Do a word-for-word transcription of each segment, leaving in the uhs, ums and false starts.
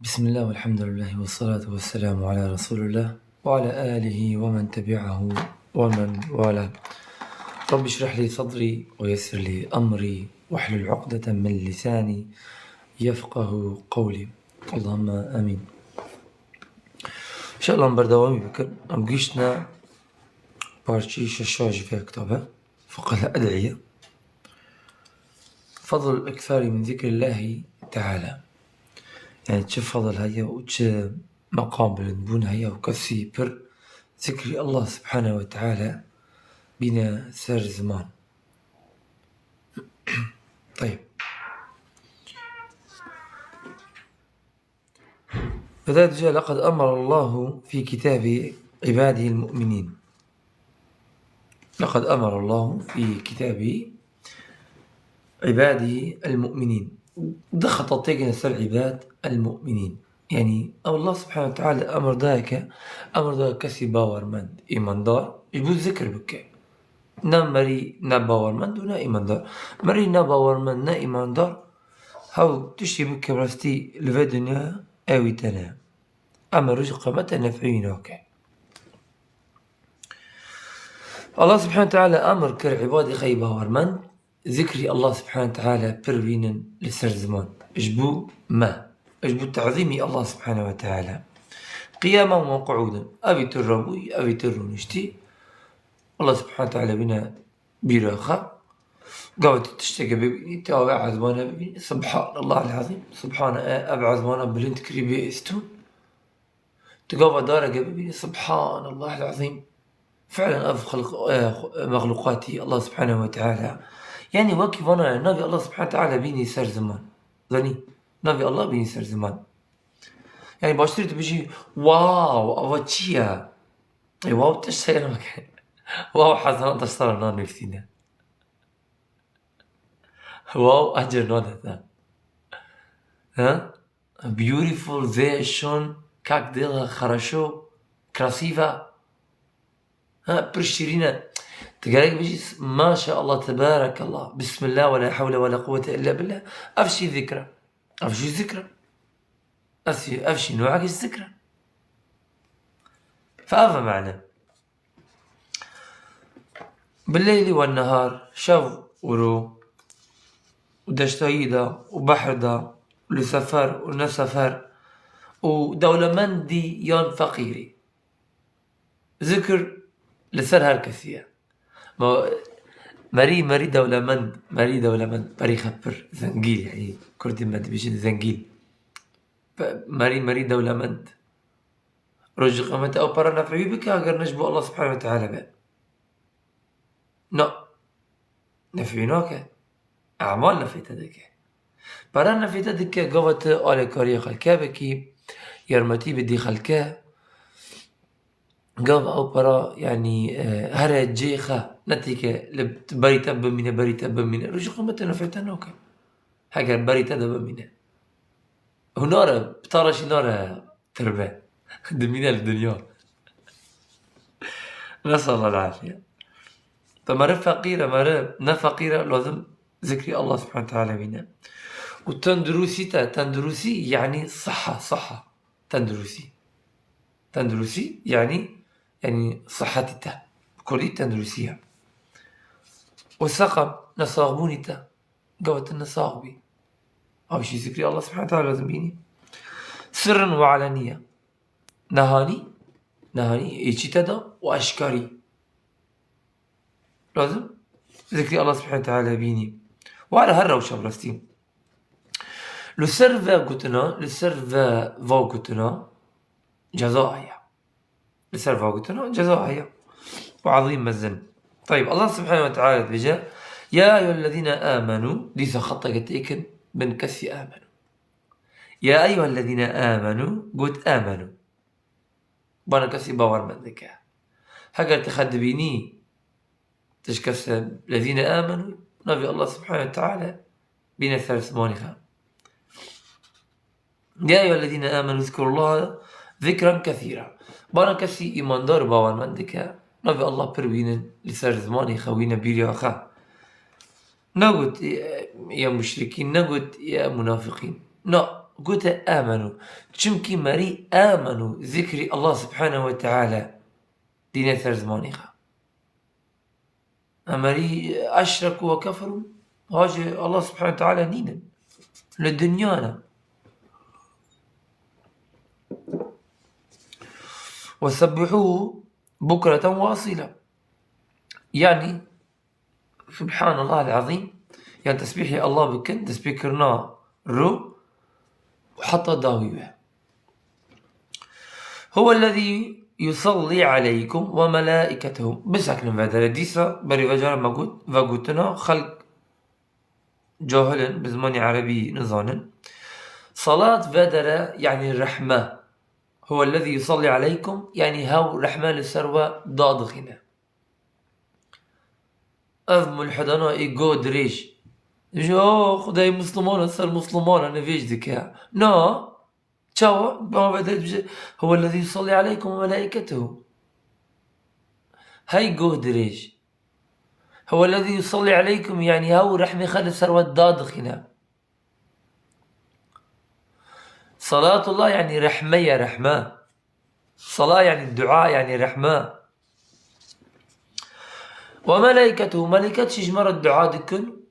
بسم الله والحمد لله والصلاة والسلام على رسول الله وعلى آله ومن تبعه ومن والاه. رب اشرح لي صدري ويسر لي أمري واحلل عقدة من لساني يفقه قولي. اللهم آمين. إن شاء الله berdewamî bikin. Em gihîştine parçeyî şeşa ji vê kitaba. Fiqh el-Ed'iye. Fadl el-ikthari min zikrillahi teala. Yani çi fadl heye û çi meqam bilindbûn heye û kesî pir zikrî Allah Subhanahu ve Teala bîne ser ziman. Tayyib. Veda dije, "Leqad emara Allahu fî kitabî ibadî el-mu'minîn." "Leqad emara Allahu fî kitabî ibadî el-mu'minîn." Di xeta têkine ser ibad el-mu'minîn. Yani Allah Subhanahu ve Teala emir daye ke, emir daye kesî bawermend, îmandar, ji bo zikir bike. Ne merî ne bawermend û ne îmandar. Merî ne bawermend, ne îmandar, hew tiştî bike rastî li vê dinya ewî tene. Em roj qiyamete nef'î nake. Allah Subhanahu Teala emir kir îbadê xwe yê bawermend, zikrî Allah Subhanahu Teala pir bînin li ser ziman. Ji bo me. Ji bo tazîmî Allah Subhanahu ve Teala. Qiyamen ve qu'ûden. Evî tu rabûyî, evî tu rûniştî. Allah Subhanahu Teala bîne bîra xwe. Gava tu tişteke bibînî, tu avê ezmana bibînî. Subhanallah el-azîm. Subhane, e, ev ezmana bilind kirî bê îstûn. Tu gava dareke bibînî. Subhanallah el-azîm. Fi'len ev xelq, e, xu-, e, mexluqatî Allah Subhanahu ve Teala. Yani wekî vana ye, navê Allah Subhanahu ve Teala bînî ser ziman. Zanî, navê Allah bînî ser ziman. Yani baştir tu bijî, "Wow, ava çi ye?" E, wow tişt heye nake. Wow hezan tiştara nan nivîsîne. Wow ecir nade te. Ha? Beautiful, sehr schön, как дела, хорошо, красиво. Ha, pir şîrîn e. Tu gerek bijî, "Maşallah, tebarekallah, bismillah, ve la havle ve la kuvvete illa billah." Ev şî zikr e. Ev jî zikr e. Ev şî, ev şî newek ji zikr e. Fe ev e mane. Bi leyli ve nehar, şev û rû, û deştayî de, û behr de, û li sefer, û ne sefer, û dewlemendî yan feqîrî. Zikir li ser her kesî ye. Ma, merî, merî dewlemend, merî dewlemend, merî xepir, zengîl, yani, kurdî me dibêjin zengîl. Pe-, merî, merî dewlemend. Rojî qiyamete ew para nef'î bike, eger ne ji bo Allah Subhanahu ve Teala be. Na. Nef'î nake. Emal nef'î te dike. Para nef'î te dike, gava tu alêkariyê xelke bikî, yarmetî bidî xelke. Gava ew para, yani, e, here cê xe, ne têke li berî te bimîne, berî te bimîne. Rojî qiyamete nef'î te nake. Heger berî te de bimîne. Hunar e, bi tara jî nare tirbe. Dimîne li dinya. Nesallallahu afiye. Te meriv feqîr e, meriv ne feqîr e, lazim zikrî Allah Subhanahu Teala bîne. Û tendurusî te, tendurusî yani siha, siha. Tendurusî. Tendurusî yani, yani sihetî te. Bi kurdî tendurusî ye. Û seqem, nesaxbûnî te. Gava tu nesax bî. Ew jî zikrî Allah Subhanahu Teala lazim bînî. Sirrin ve aleniye. Nehanî, nehanî, êçî te de û eşkarî. Lazim zikrî Allah Subhanahu Teala bînî. Were her rewşa bi rastî. Li ser ve gotina, li ser ve va gotina ceza heye. Li ser va gotina ceza heye. Û ezîm mezin. Tayyib, Allah Subhanahu ve Teala dibêje, "Ya eyyuhellezîne âmenû", dîsa xeteke têkin bin kesî âmenû. "Ya eyyuhellezîne âmenû", got âmenû. Bana kesî bawer me dike. Heger tu xwe dibînî, tu ji kesê lezîne âmenû, navê Allah Subhanahu ve Teala bîne ser zimanê xwe. "Ya eyyuhellezîne âmenû zkurullaha zikran kesîra." Bana kesî îmandar û bawermend dike, navê Allah pir bînin li ser zimanê xwe, wîne bîriya xwe. Negot, e, ya muşrikîn, negot ya munafiqîn. Na, Gote amenû. Çimkî merî amenû zikrî Allah subhanehu ve teala dîne ser zimanê xwe. Em merî eşrekû ve keferû. Hacê Allah subhanehu ve teala nînin. Li dinya ne. Ve sebbihû bukreten ve asîla. Yani, Subhanallahil azîm. Yani tesbîhê Allah bikin, destpêkirina rû û heta dawî we. Huwellezî yusallî aleykum ve melâiketuhu. Bisekinin vedere. Dîsa berî vecara me got, vegotina xelk cahil in, bi zimanê erebî nizanin. Salat vedere, yani rehme. Huwellezî yusallî aleykum, yani hew rehme li ser we dadixîne. Ev mulhidana ê go dirêj. Dibêje, "Oh, Xwedayê Muslimana ser Muslimana nivêj dike." Na. Çawa? Bavê te dibêje, "Huwellezî yusallî aleykum ve melâiketuhu." Hey go dirêj. "Huwellezî yusallî aleykum", yani hew rehmê xwe li ser we dadixîne. Salatullah yani rehme ye, rehme. Sala yani dua yani rehme. Ve melâiketuhu, melîket jî ji me re dua dikin.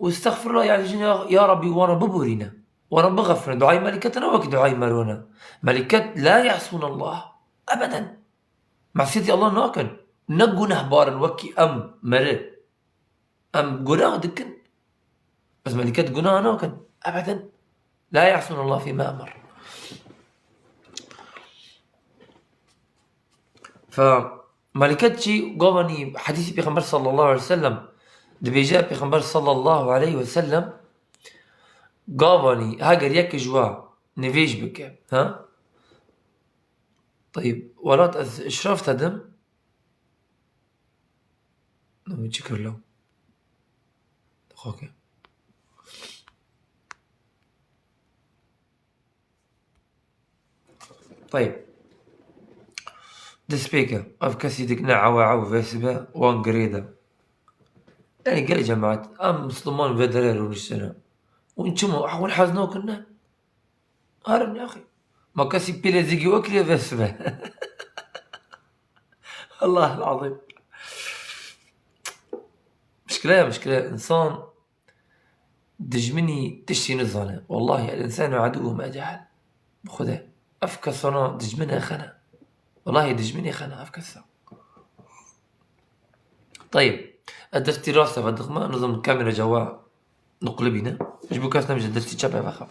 Û estexfirullah yani jî ya, ya Rabbî wana biborîne. Wana bixefirine. Duayê melîkete ne wekî duayê merone. Melîket la yasûnallah. Ebeden. Mesiyetî Allah nakin. Ne gunehbar in wekî em meri. Em gunah dikin. Bes melîket gunah nakin. Ebeden. La yasûnallah fîma emar. Fe melîket jî gavanî hedîsî Pêxember sallallahu aleyhi ve sellem dibêje, Pêxember sallallahu aleyhi ve sellem gavanî heger yek ji we nivêj bike, ha? Teyib, welat ez şiraf te dim. Navê çi kir law? Xwake. Teyb. Destpêke. Ev kesî dik ne ewe ew vesibe wan girê de. Yani gelê cemaat, em Müslüman vedere rûniştine. Hûn çima? Ah, hûn hez nakin ne? Herin ya axî. Ma kesî pêlê zîgî wekirê vesibe. Allah azim. Mişkile ya, mişkile. Însan dijminî tiştî nizane. Wallahî el-însanu aduwwu ma cehel. Bi Xwedê. Ev kesana dijminê xwe ne. Wallahî dijminê xwe ne ev kesa. Teyib. Ez destî rast ve dixme, nizam kamera cawa nuqli bîne. Ji bo kes nebêje destî çep ve vexe.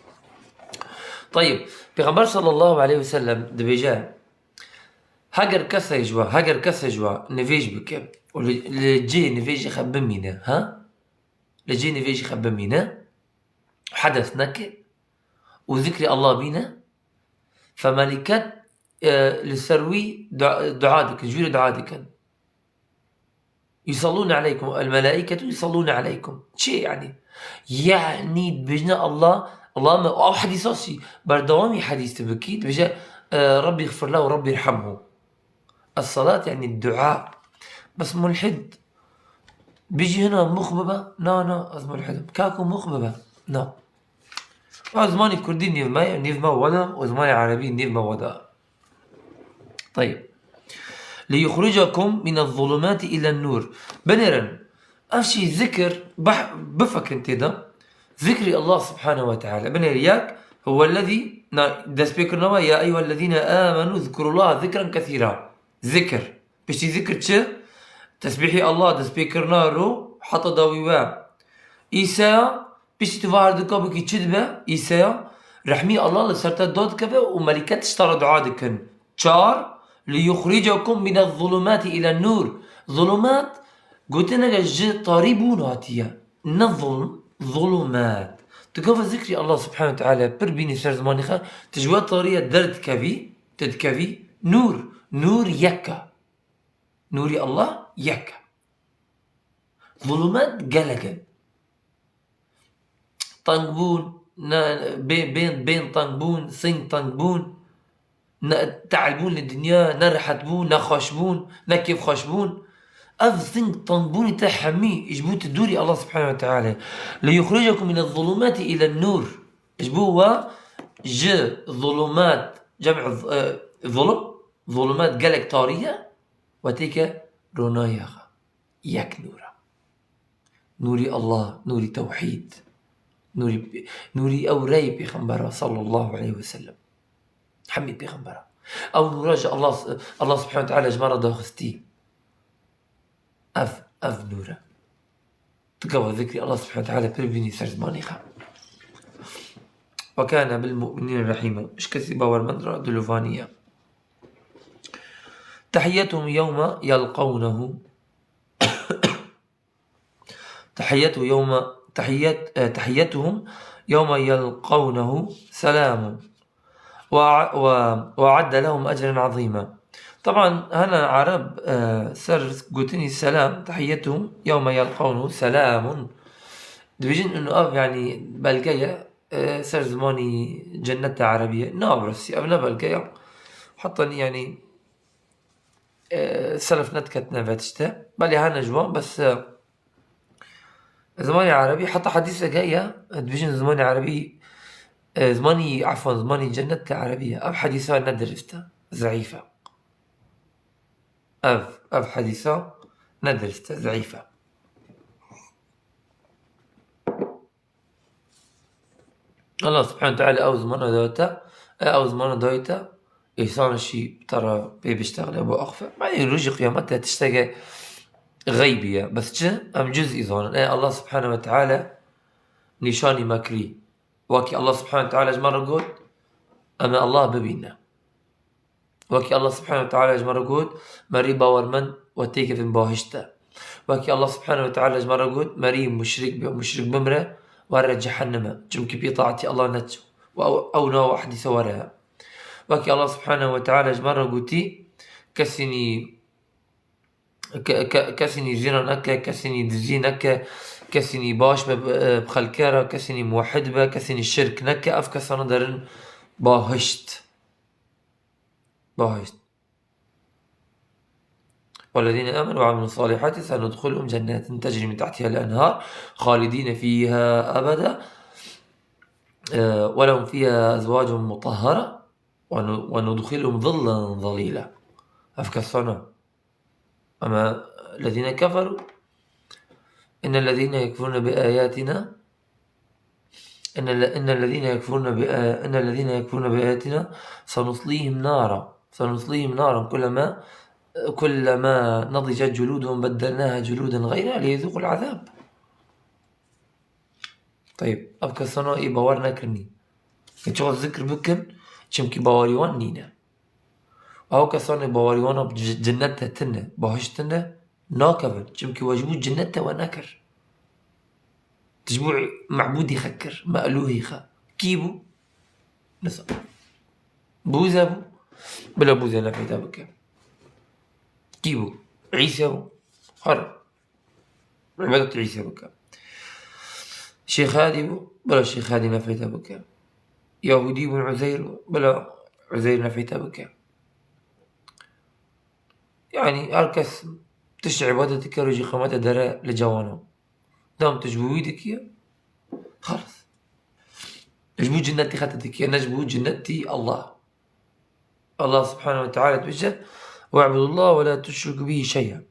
Teyib. Pêxember sallallahu aleyhi ve sellem dibêje, heger kesê ji we, heger kesê ji we nivêj bike û li, li cihê nivêjê xwe bimîne, ha? Li cihê nivêjê xwe bimîne, hedes neke û zikrê Allah bîne, fe melîket, e, li ser wî dua, dua dikin, ji wî re dua dikin. Yusallûne aleykum, el melâiketu yusallûne aleykum. Çi yani? Yani dibêjine Allah, Allah me, ew hedîsa sî, berdewamî hedîs dibikî, dibêje, e, Rabbî xfir lehu, Rabbî irhamhu. Es-salat yani dua. Bes mulhid bijî hina mûx bibe? Na, na, ez mulhid im. Kako mûx bibe? Na. Ew zimanê kurdî nîv me ye, nîv me weda, û zimanê erebî nîv me weda. Teyib. Liyuxricakum minez-zulumati ilen-nur. Binêrin. Ev jî zikir, bah-, bifikirin tê de. Zikrî Allah subhanehu ve teala. Binêr yek, huvellezî, na, destpêkirina we, ya eyyuhellezîne amenû zkurullaha zikren kesîra. Zikir. Piştî zikir çi? Tesbîhî Allah, destpêkirina rû, heta dawî we. Îseya, piştî tu va herdika bikî çi dibe? Îseya, rehmî Allah li ser te dadikeve û melîket ji te re dua dikin. Çar, liyuxricakum minez-zulumati ilen-nur. Zulumat, gotineke ji tarîbûn hatiye. Ne zulm, zulumat. Tu gava zikrî Allah subhanehu ve teala pir bînî ser zimanê xwe, tu ji we tarîye derdikevî, tu dikevî nûr. Nûr yek e. Nûrî Allah yek e. Zulumat gelek in. Tengbûn, ne, bên, bên, bên tengbûn, sing tengbûn, ne tehlbûn li dinya, ne rehetbûn, ne xweşbûn, ne kêfxweşbûn. Ev sing tengbûnî te hemî ji bo tu dûrî Allah subhanehu ve teala. Li yuxricakum mine zulumati ile nur. Ji bo we ji zulumat, cem'î z-, e, zulum, zulumat gelek tarî ye, we têke ronaya xwe. Yek nûr e. Nûrî Allah, nûrî tewhîd, nûrî, nûrî ew reyê Pêxembera sallallahu aleyhi ve sellem. Hemî Pêxembera. Ew nûra ji Allah, Allah subhanahu ve teala ji me re daxistî. Ev, ev nûr e. Tu gava zikrî Allah subhanahu ve teala pir bînî ser zimanê xwe. Ve kâne bil mu'minîne rehîma. Ji kesî bawermend re dilovanî ye. Tehiyyetuhum yewme yelqawnehu. Tehiyyetu yewme, tehiyyet, e, tehiyyetuhum yewme yelqawnehu selamun. Ve, ve, ve adde lehum ecren azîma. Taban, hene Ereb, e, ser gotinî selam, tehiyyetuhum yewme yelqawnehu selamun. Dibêjin inu ev, yanî, belge ye, e, ser zimanî cenneta Erebî ye. Ne abrasî, ev ne belge ye. Heta, yanî, e, selef nediketine ve tişte. Belê hene ji wan, bes, e, zimanê Erebî, heta hedîsek heye, dibêjin zimanê Erebî, e, zimanî, efwan, zimanî cennet li Erebî ye. Ev hedîsa ne dirist e, zeîf e. Ev, ev hedîsa ne dirist e, zeîf e. Allah subhanahu teala ew zimana dawete, e, ew zimana dawete, îsan şî tera pê biştexle bo axfe. Yanî rojê qiyamet de tişteke xeybî ye. Bes çi? Em cüz'î zanin. E, Allah subhanahu ve teala nîşanî me kirî. Wekî Allah subhanahu teala ji me re got, em ê Allah bibîne. Wekî Allah subhanahu ve teala ji me re got, merî bawermend we têkevin bahişt de. Wekî Allah subhanahu ve teala ji me re got, merî muşrik be, muşrik bimre, were cehenneme. Çimkî pê taetî Allah neçû. Û ew, ew nav hedîse were. Wekî Allah subhanahu ve teala ji me re gotî, kesînî, ke-, ke-, kesînî zîna neke, kesînî dizî neke, kesînî baş be, bi, bi xelke re, kesînî muwehhid be, kesînî şirk neke, ev kesana derin bahişt. Bahişt. والذين آمنوا وعملوا الصالحات سندخلهم جنات تجري من تحتها الأنهار خالدين فيها أبدا، آه، ولهم فيها أزواج مطهرة ون-، وندخلهم ظلا ظليلا. Ev kesana. Ama الذين كفروا، إن الذين يكفرون بآياتنا، إن ال-، إن الذين يكفرون بآ-، إن الذين يكفرون بآياتنا سنصليهم نارا، سنصليهم نارا كلما، كلما نضجت جلودهم بدلناها جلودا غيرها ليذوقوا العذاب. Teyb, ev kesana ê bawer nekirinî. Ke çawa zikr bikin, çimkî bawerî wan nîne. Ew kesanê bawerî wan bi c-, cinnet de tine, bahişt tine, nakevin. Çimkî we ji bo cinnet te we nekir. Tu ji bo mebûdî xwe kir, me'lûhî xwe. Kî bû? Nizam. Bûze bû? Bila bûze nefeyda bike. Kî bû? Îsa bû. Her. Îbadet Îsa bike. Şêx Hadî bû, bila Şêx Hadî nefeyte bike. Yahûdî bû, Uzeyr bû, bila Uzeyr nefeyte bike. Yanî her kes tiştê îbadet dike, rojî qiyamete dere li cewana. Dem tu ji bo wî dikiye, xelas. Ji bo cinnetî xwe tu dikiye, ne ji bo cinnetî Allah. Allah subhanahu ve teala dibêje, "Ve'budullaha ve la tuşriku bihi şey'a."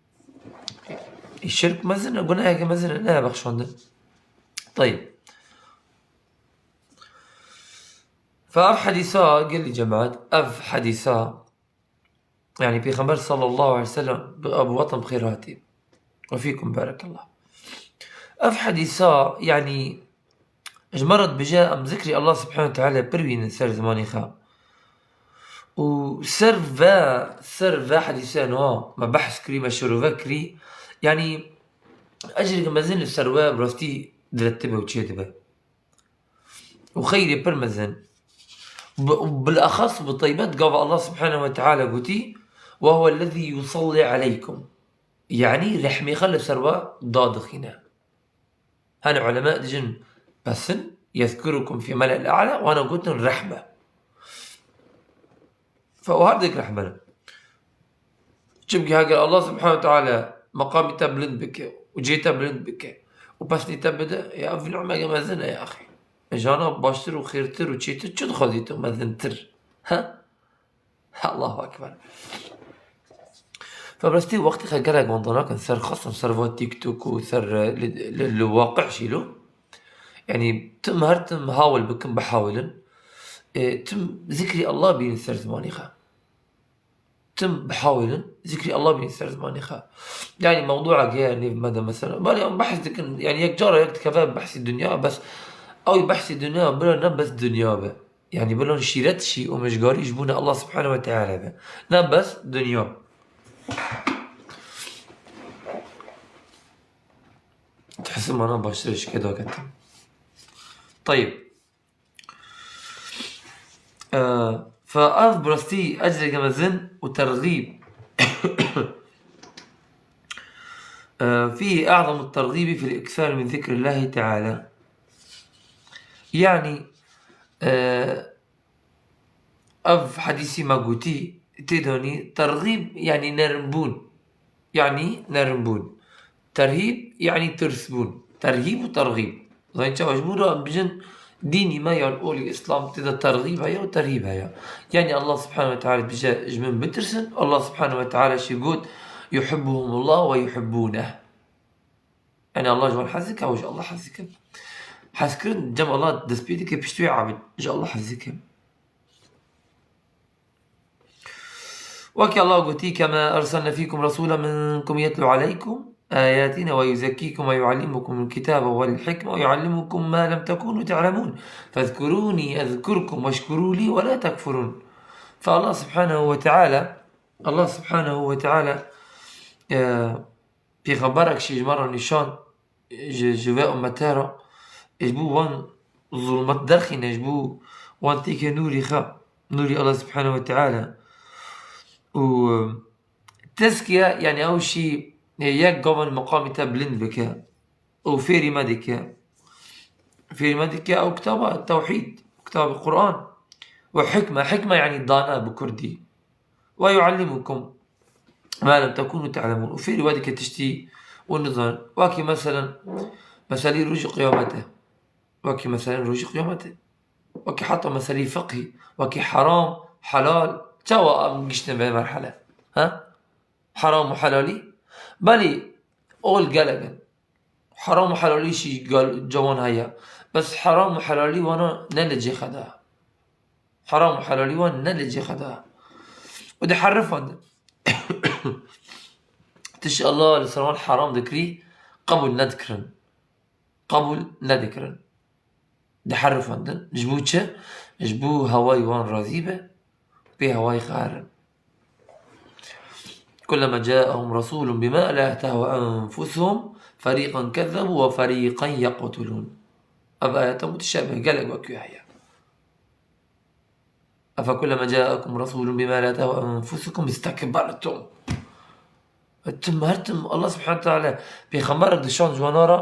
Şirk mezin e, gunaheke mezin e, ne bexşandin. Teyb. Fe ev hedîsa, gelî cemaat, ev hedîsa, yanî Pêxember sallallahu aleyhi ve sellem, bi Ebu Watan bi xêr hatî. Ve fîkum barekallah. Ev hedîsa, yanî, ji me re dibêje, em zikrî Allah subhanahu teala pir bînin ser zimanê xwe. Û ser ve, ser ve hedîse niha me behs kirî, me şirove kirî. Yanî, ecreke mezin li ser we bi rastî diretibe û çêdibe. Û xeyrê pir mezin. Bi, û bilexas bi taybet gava Allah subhanahu ve teala gotî, "Ve huwellezî yusallî aleykum." Yanî rehmê xwe li ser we dadixîne. Hene ulema dijin besin, "Yezkurukum fî mele'il a'la", wana gotin rehme. Fe o her dek rehme ne. Çimkî heger Allah subhanahu teala meqamî te bilind bike û cihê te bilind bike û pesnî te bide, ya ev nimeke mezin e ya axî. Jana baştir û xêrtir û çêtir çi dixwazî tu mezintir? Ha? Allahu Ekber. Fe bi rastî wextê xwe gelek wenda nakin ser xasan ser va TikTok û ser, e, li, li, li waqi jî lo. Yanî tim her tim hawil bikin, bihawilin. E, tim zikrî Allah bînin ser zimanê xwe. Tim bihawilin zikrî Allah bînin ser zimanê xwe. Yanî mewdûa heye nêv me de mesela. Belê em behs dikin, yanî yek cara yek dikeve behsî dinya, bes ew behsî dinya bira ne bes dinya be. Yanî bila şîret jî û mijgarî ji bo ne Allah Subhanahu ve Teala be. Ne bes dinya. Dihsim ana baştir ji kê daketim. Tayib. Ee, fe ev bi rastî ecreke mezin û terxîb. Ee, fî e'zemu terxîbî fil îksar min zikrillahi teala. Yanî, e, ev hedîsî me gotî, tê de anî terxîb, yanî nermbûn. Yanî nermbûn. Terhîb, yanî tirsbûn. Terhîb û terxîb. Zanî çawa ji bo re em bijin dînî me yan olî Îslam tê de terxîb heye û terhîb heye. Yanî Allah Subhanahu ve Teala bije ji min bitirsin. Allah Subhanahu ve Teala jî got, "Yuhibbuhumullah ve yuhibbûneh." Yanî Allah ji wan hez dike, ew ji Allah hez dikin. Hezkirin cem Allah dest pê dike, pişt wê abid ji Allah hez dike. Wekî Allah gotî, "Kema erselne fîkum rasûlen minkum yetlû aleykum ayatîne ve yuzekkîkum ve yuallimukumul kitabe vel hikme ve yuallimukum ma lem tekûnû te'lemûn. Fezkurûnî ezkurkum veşkurû lî ve la tekfurûn." Fe Allah Subhanahu ve Teala, Allah Subhanahu ve Teala, e, Pêxemberek jî ji me re nîşan, ji, ji vê ummete re, ji bo wan zulmet derxîne, ji bo wan têke nûrî xwe, nûrî Allah Subhanahu ve Teala. Û, e, tezkiye, yanî ew jî, e, yek gavan meqamî te bilind bike. Û fêrî me dike. Fêrî me dike ew kitaba tewhîd, kitabê Quran. Û hikme, hikme yanî dane bi kurdî. Ve yuallimukum ma lem tekunu te'lemun. Û fêrî we dike tiştî û nizan. Wekî meselen, meselî rojî qiyamete. Wekî meselen rojî qiyamete. Wekî heta meselî fiqhî. Wekî heram, helal. Çawa em giştin vê merhele? Ha? Heram û helalî? Belê, ol gelek in. Heram û helalî jî gel-, cawan heye. Bes heram û helalî wana ne li cê xwe de. Heram û helalî wan ne li cê xwe de. Û diherifandin. Tişt Allah li ser wan heram dikirî, qebûl nedikirin. Qebûl nedikirin. Diherifandin. Ji bo çi? Ji bo hewayê wan razî be, pê hewayê xwe herin. Kullema caehum rasulun bima la tehwa enfusuhum, feriqan kezzebu ve feriqan yeqtulun. Ev ayeta mutişabih gelek wekî heye. Efe kullema caekum rasulun bima la tehwa enfusukum istekbertum. Tim her tim Allah Subhanahu Teala pêxemberek dişan ji wana re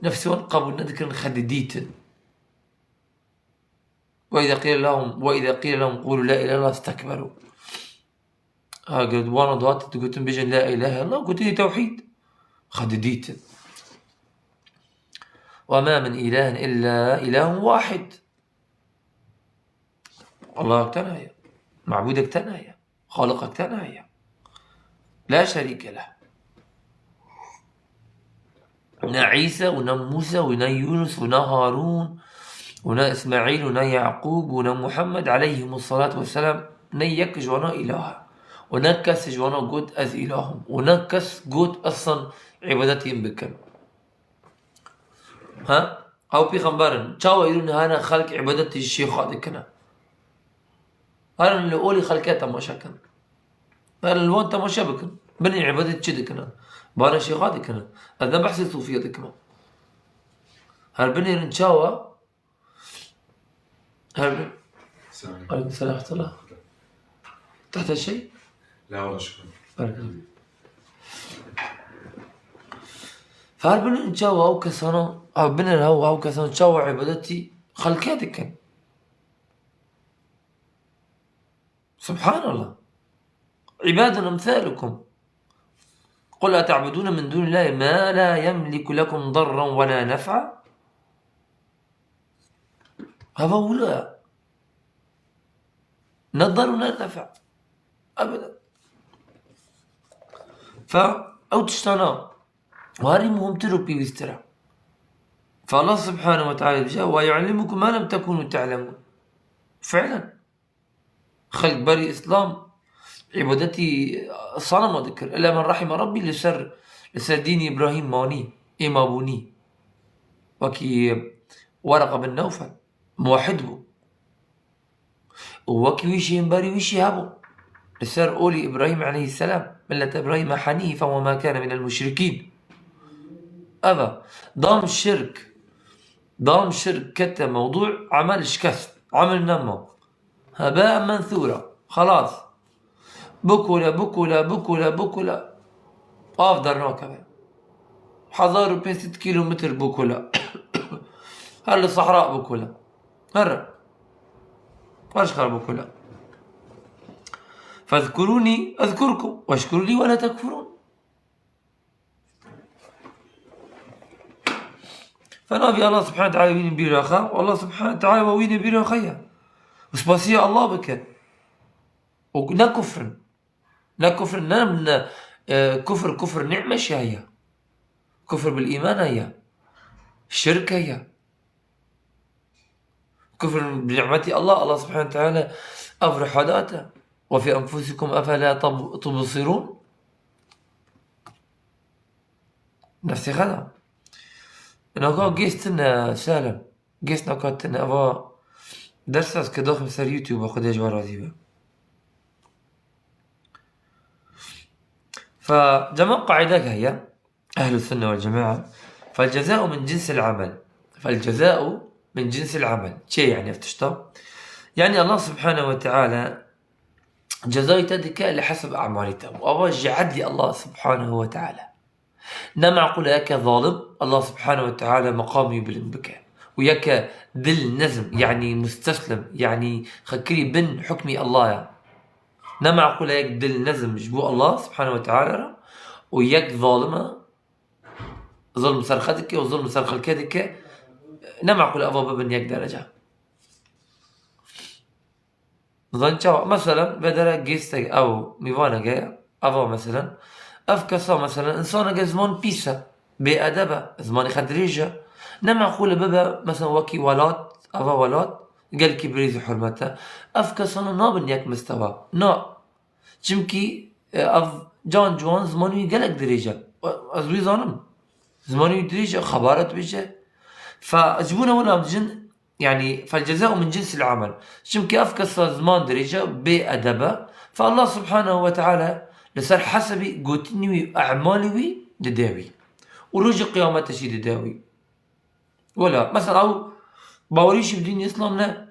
nefsê wan qebûl nedikirin, xwe didîtin. Ve izâ qîle lehum, ve izâ qîle lehum qûlû la ilâhe illallah istekberû. Ha, ger wana dihat digotin bêjin la ilâhe illallah, gotinê tewhîd. Xwe didîtin. Ve ma min ilâhin illâ ilâhun wahid. Allahek tena ye. Mabûdek tena ye. Xaliqek tena ye. La şerîke leh. Ne Îsa û ne Mûsa û ne Yûnus û ne Harûn û ne Îsmaîl û ne Yaqûb û ne Muhammed aleyhimus salatu vesselam, ne yek ji wana îlah e. Û ne kes ji wana got, "Ez îlah im." Û ne kes got, "Eslan îbadetê min bikin." Ha? Ew pêxember in. Çawa îro niha ne xelk îbadetê ji şêxa dikine? Herin li olî xelkê temaşe kin. Herin li wan temaşe bikin. Binê îbadet çi dikine? Bana şêxa dikine. Ez ne behsê sofîya dikime. Her binêrin çawa? Her bin. Selam. Aleyküm selam ve rahmetullah. Tahta şey? La, wala şükür. Baraka. Her binêrin çawa ew kesana, ew binêr hew ew kesana çawa îbadetî xelkê dikin. Subhanallah. İbadun emsalukum. Kul eta'budune min dunillahi ma la yemliku lekum darran ve la nef'a. Heva wilo ye. Ne dar û ne nefe. Ebeden. Fe ew tiştana herî muhimtir û pêwîstir e. Fe Allah subhanehu ve teala dibêje, "Ve yuallimukum ma lem tekunu ta'lemun." Fiilen. Xelk berî Îslam îbadetî sanema dikir. Illa men rahime Rabbî li ser, li ser dînî Îbrahîm manî, ê mabûnî. Wekî Wereqa bin Newfel, muwehhid bû. Û wekî wî jî hîn berî wî jî hebû. Li ser olî Îbrahîm aleyhisselam. Millete Îbrahîme henîfen ve ma kâne minel muşrikîn. Ev e. Dam şirk. Dam şirk kete mewdû, emel şikest. Emel nema. Heba'en mensûra. Xelas. Bikule, bikule, bikule, bikule. Av dernakeve. Hezar û pênc sed kîlometr bikule. Her li sehra bikule. Her. Her ji xwe bikule. Fezkurûnî ezkurkum. Weşkurû lî we le tekfurûn. Fe navî Allah subhanahu teala wînî bîra xwe, Allah subhanahu teala we wînî bîra xwe ye. Û spasiya Allah bike. Û ne kufrin. Ne kufrin, ne, ne, e, kufr, kufr nîme jî heye. Kufr bil îman heye. Şirk heye. Kufr bi nîmetî Allah, Allah subhanahu teala ev ruha date. Ve fî enfusikum efela tab-, tubsirûn. Nefsê xwe da. Naka gêstin, e, Salem. Gêst naka tine. Eva ders ez ke daxim ser YouTube, Xwedê ji we razî be. Fe cema qaîdek heye. Ehlus Sunne vel Cemaa. Fel cezau min cinsil amel. Fel cezau min cinsil amel. Çi ye yani ev tişta? Yani Allah subhanahu ve teala cezayê te dike li hesab emalê te. Û ava ji edlî Allah subhanahu ve teala. Ne meqûl e yeke zalim Allah subhanahu ve teala meqamî bilind bike. Û yeke dil nezm, yani musteslim, yani xwe kirî bin hukmî Allah ya. Ne meqûl e yek dil nezm ji bo Allah subhanahu ve teala re û yek zalim e, zulm ser xwe dike û zulm ser xelkê dike, ne meqûl e eva bibin yek derece. Zanî çawa? Meselen, vê dere gêstek ew mîvanek heye, eva meselen, ev kesa meselen, insaneke ziman pîs e, bêedeb e, zimanê xwe dirêj e. Ne meqûl e bibe, meselen, wekî welat, eva welat, gelkî birêz û hurmet e. Ev kesana nabin yek mistewa. Na. Çimkî, e, ev can ciwan zimanî wî gelek dirêj e. Ez wî zanim. Zimanî wî dirêj e, xebaret dibêje. Fe, ji bo ne wina em dijin, yani, fel cezau min cinsil amel. Çimkî ev kesa ziman dirêj e, bê edeb e. Fe Allah subhanahu ve teala li ser hesabî gotinî wî, emalî wî dide wî. Û rojê qiyametê jî dide wî. Wela, mesela, ew bawerî jî bi dînê Îslam ne.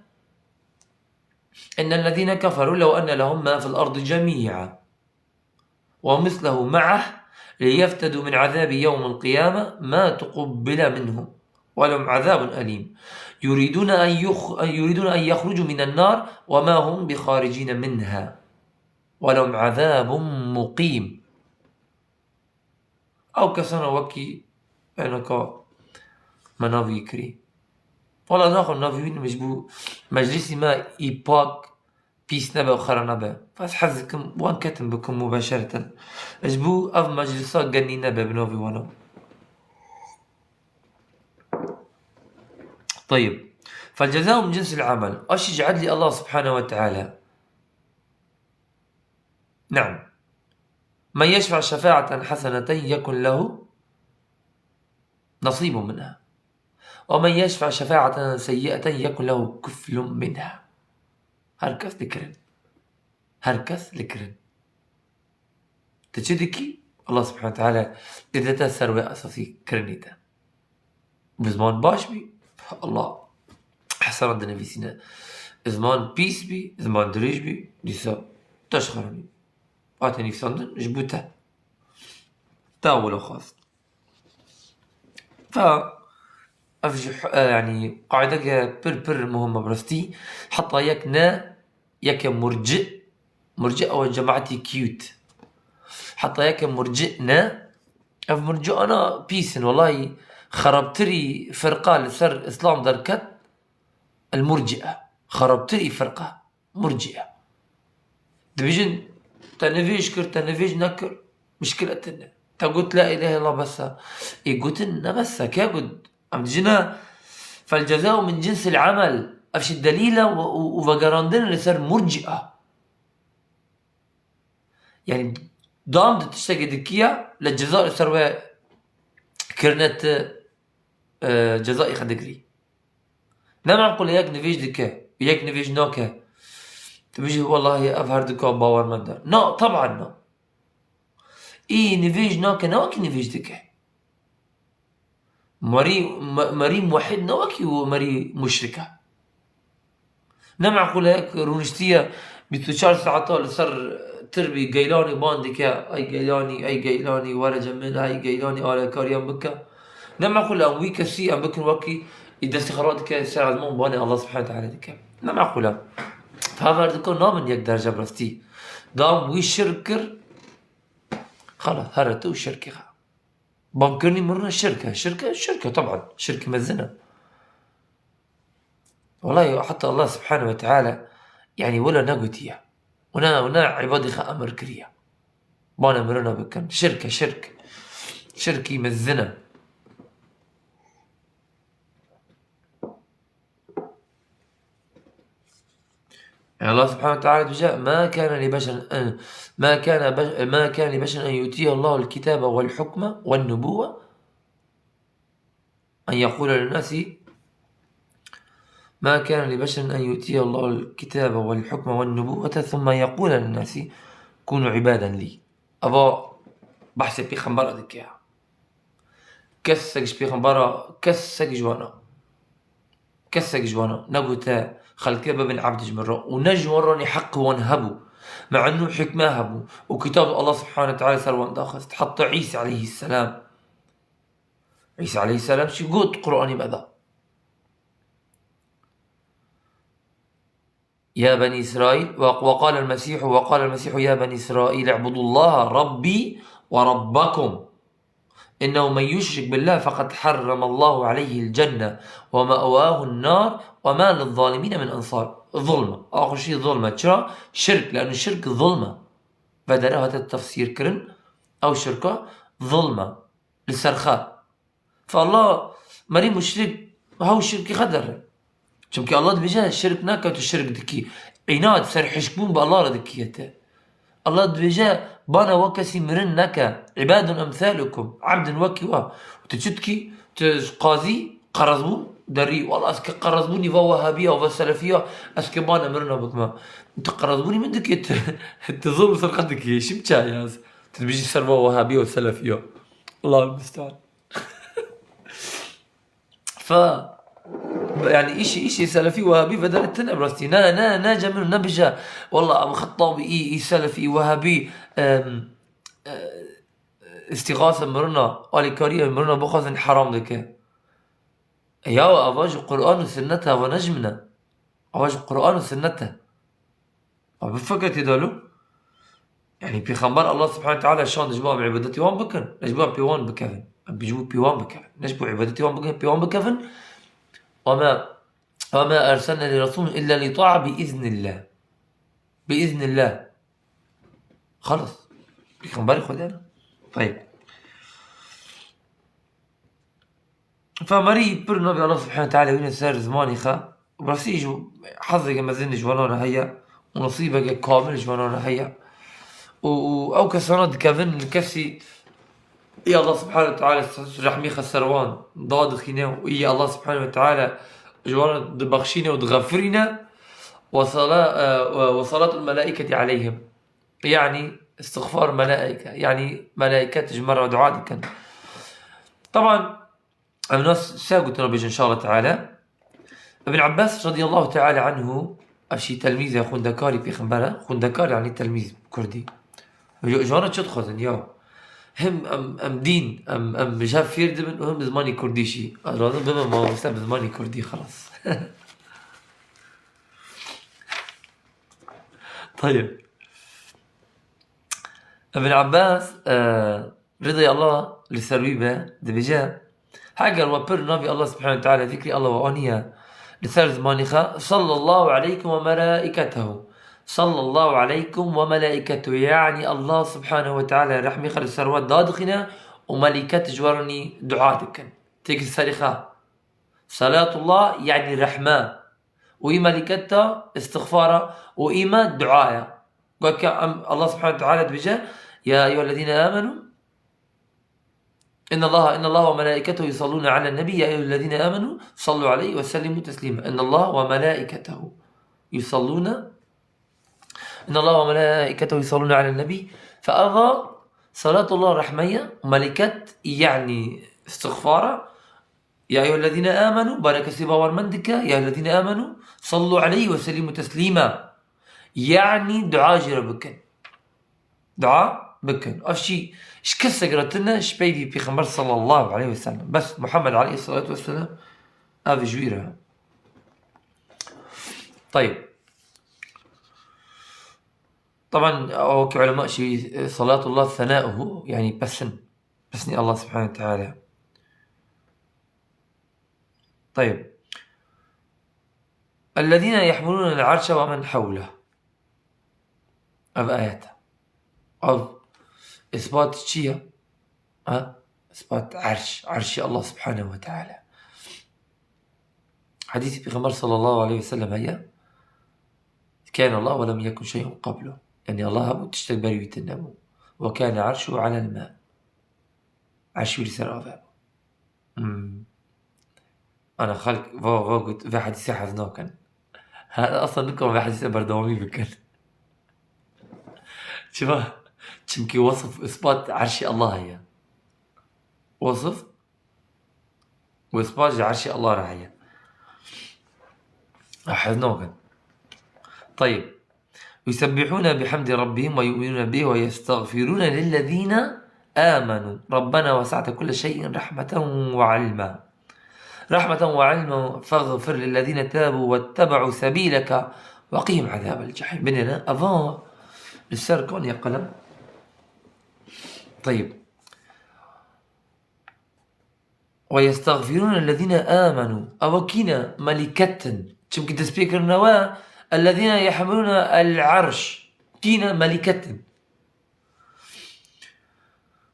إن الذين كفروا لو أن لهم ما في الأرض جميعا ومثله معه ليفتدوا من عذاب يوم القيامة ما تقبل منهم ولهم عذاب أليم. يريدون أن يخ-، يريدون أن يخرجوا من النار وما هم بخارجين منها ولهم عذاب مقيم. Ew kesana wekî enaka me navî kirî. Wala naxwe navî wî nime ji bo meclisî me î pak pîs nebe û xera nebe. Ez hez dikim wan ketim bikim mubeşereten. Ji bo ev meclisa genî nebe bi navî wana. Teyib. Fel cezau min cinsil amel. Aşî ji edlî Allah subhanahu ve teala. نعم. من يشفع شفاعة حسنة يكن له نصيب منها. ومن يشفع شفاعة سيئة يكن له كفل منها. Her kes dikirin. Her kes dikirin. Tu çi dikî? Allah subhanahu teala didete ser wê esasî kirinî te. Bi ziman baş bî, Allah hesenat dinivîsîne. Ziman pîs bî, ziman dirêj bî, dîsa te ji xwe re nî. Hate nivîsandin ji bo te. Te wilo xwest. Fe ev ji, e, yanî qaîdeke pir pir muhim e bi rastî. Heta yek ne, yeke murci, murci ew e cemaetî cute. Heta yeke murci ne, ev murciana pîs in, welahî xerabtirî firqa li ser Îslam derket, El-Murci'e. Xerabtirî firqa. Murci'e. Dibêjin, te nivêj kir, te nivêj nekir, mişkile tune. Te got la ilahe illallah bes e. Ê gotin ne bes e, ke got? Em dijine, "Fel cezau min cinsil amel." Ev jî delîl e û, û, û vegerandin li ser Murci'e. Yani, dam di tiştekî dikiye, le ceza li ser we kirine ti, e, cezayê xwe digirî. Ne meqûl e yek nivêj dike, yek nivêj nake. Tu bijî, "Wellahî ev her du ka bawer mende." Na, teban na. Î nivêj nake, ne wekî nivêj dike. Merî, me-, merî muwehhid ne wekî û merî muşrik e. Ne meqûl e yek rûniştiye bîst û çar saeta li ser tirbî geylanî ban dike, "Ey geylanî, ey geylanî, were cem min, ey geylanî, alekariyan bike." Ne meqûl e em wî kesî em bikin wekî î destê xwe radike ser ezman banê Allah Subhanahu Teala dike. Ne meqûl e. Hever dike nabin yek derece bi rastî. Dam wî şirk kir, xelas, here tu û şirkê xwe. Bankirinî mirine şirk e. Şirk e, şirk e, teban. Şirkî mezin e. Wellahî, heta Allah Subhanahu ve Teala, yani, wela negotiye. Û ne, û ne ibadê xwe emir kiriye. Bana mirine bikin. Şirk e, şirk. Şirkî mezin e. Yani Allah Subhanahu ve Teala dibêje, "Ma kana li beşerin en, ma kana beş-, ma kana li beşerin en yu'tiyehu Allahu el-kitabe vel hukme ven nubuwe en yekule linnasi, ma kana li beşerin en yu'tiyehu Allahu el-kitabe vel hukme ven nubuwete thumme yekule linnasi kunu ibaden li." Eva behsê pêxembera dike. Kesek ji pêxembera, kesek ji wana, kesek ji wana negote xelkê bibin ebd ji min re. Û ne ji wan re nî heq wan hebû. Me'nû hikme hebû. Û kitab Allah Subhanahu Teala ser wan daxist. Heta Îsa aleyhisselam. Îsa aleyhisselam jî got Qur'anî me da. يا بني إسرائيل، و-، وقال المسيح، وقال المسيح: يا بني إسرائيل اعبدوا الله ربي وربكم. إنه من يشرك بالله فقد حرم الله عليه الجنة ومأواه النار وما للظالمين من أنصار. Zulm. Axir jî zulm e. Çira? Şirk. Leno şirk zulm e. Ve dere hate tefsîr kirin. Ew şirka zulm e. Li ser xwe. Fe Allah merî muşrik, hew şirkî xwe dere. Çimkî Allah dibêje, "Şirk neke, tu şirk dikî." Înad, serhişkbûn bi Allah re dikî te. Allah dibêje, "Bana we kesî mirin neke. İbadun emsalukum." Ebdin wekî we. Tu çi dikî? Tu qazî, qerezbûn derî. Wala ez ke qerezbûnî va Wehabiya, va Selefiya, ez ke bana mirina bikime. Tu qerezbûnî min dikî, tu, tu zulm ser xwe dikî. Şim çayaz. Tu dibêjî ser va Wehabiya û Selefiya. Allahul musta'an. Fe, yani, îşî, îşî selefî, wehabî vedere tine bi rastî. Ne, ne, ne Cemil, ne bije. Walla, Ebu Xettabî, î, î selefî, î wehabî, em, e, îstîxase mirina, alîkarî mirina bixwazin heram dike. E, ya, ava ji Qur'an û sinnet e, ava ne ji min e. Ava ji Qur'an û sinnet e. Ma bifikre tê de lo. Yani, Pêxember Allah Subhanahu Teala şand ji bo em îbadetê wan bikin, ne ji bo em pê wan bikevin. Em ji bo pê wan bikevin. Ne ji bo îbadetê wan bikin, pê wan bikevin. Ve ma, ve ma erselne li resulin illa li ta'a bi iznillah. Bi iznillah. Xelas. Pêxemberê Xwedê ne. Tayib. Femerî pir navê Allah Subhanahu Teala wîne ser zimanê xwe. Bi rastî jî hezeke mezin ji wana re heye û nesîbeke kamil ji wana re heye. Û, û ew kesana dikevin li kesî, ê Allah Subhanahu Teala rehmî xwe ser wan dadixîne û ê Allah Subhanahu Teala ji wan re dibexşîne û dixefirîne. Ve sala-, e, ve, ve salatul melaiketi aleyhim. Yani, istixfar melaike. Yani, melaiket ji me re dua dikin. Teban, Em nas se gotine bêjin, inşallah teala. Ibn Abbas radiyallahu teala anhu, ev jî telmîz e, xwendekarî pêxember e. Xwendekar yani telmîz kurdî. Ji, ji wan re çi dixwazin ya? Hem em, em dîn, em, em ji hev fêr dibin û hem bi zimanê kurdî jî. Ez lazim bibim mamoste bi zimanê kurdî, xelas. Tayyib. Ibn Abbas, e, Rida Allah li ser wî be, dibêje, heger we pir navê Allah Subhanahu Teala, zikrê Allah we aniye, Li ser zimanê xwe, sallallahu aleykum ve melaiketehu. Sallallahu aleykum ve melaiketehu. Yanî Allah subhanehu ve teala rehmê xwe li ser we dadixîne û melîket ji we re nî dua dikin. Têkil serê xwe. Salatullah yanî rehme. Û î melîket de istixfara û î me duaya. Weke em, Allah subhanehu ve teala dibêje, "Ya eyyuhellezîne amenu." Inna Allah, inna Allah ve melaiketehu yusallûne alen nebî, ya eyyuhellezîne amenu, sallu aleyhi ve sellimu teslîma. Inna Allah ve melaiketehu yusallûne, inna Allah ve melaiketehu yusallûne alen nebî. Fe eva salatullah rehmeye, melîket, yanî istixfara. Ya eyyuhellezîne amenu, barê kesî bawermend dike, ya eyyuhellezîne amenu, sallu aleyhi ve sellimu teslîma. Yanî dua jê re bikin. Dua bikin. Ev jî ji kesek re tune ji peyvî Pêxember sallallahu aleyhi ve sellem. Bes Muhammed aleyhissalatu vesselam ev ji wî re. Tayib. Taban, o ki ulema jî, e, salatullah senauhu, yanî pesin. Pesnî Allah subhanehu ve teala. Tayib. Ellezîne yehmilûnel arşe ve men hewleh. Ev ayet. Ev ispat çi ye? Ha? Ispat arş. Arşî Allah subhanehu ve teala. Hadîsî Pêxember sallallahu aleyhi ve sellem heye. Kâne Allah ve lem yekun şey'un qablu. Yanî Allah hebû, tiştek berî wî tune nebû. Ve kâne arşuhu alel mâ. Arşî wî li ser avê bû. Hmm. Ana xelk va, va got, vê hedîsê hez nakin. Ha, asla nikan vê hedîsê berdewamî bikin. Çima? Çimkî wesf, ispat erşê Allah heye. Wesf û ispat ji erşê Allah re heye. Hez nakin. Tayib. يسبحون بحمد ربهم ويؤمنون به ويستغفرون للذين آمنوا ربنا وسعت كل شيء رحمة وعلما. رحمة وعلما فاغفر للذين تابوا واتبعوا سبيلك وقهم عذاب الجحيم. Binêre, eva li ser kan ya qelem. Tayib. Ve yestagfirûne lezîne âmenû. Ewa kî ne? Melîket in. Çimkî destpêkirina we, ellezîne yehmilûne el-arş. Kî ne? Melîket in.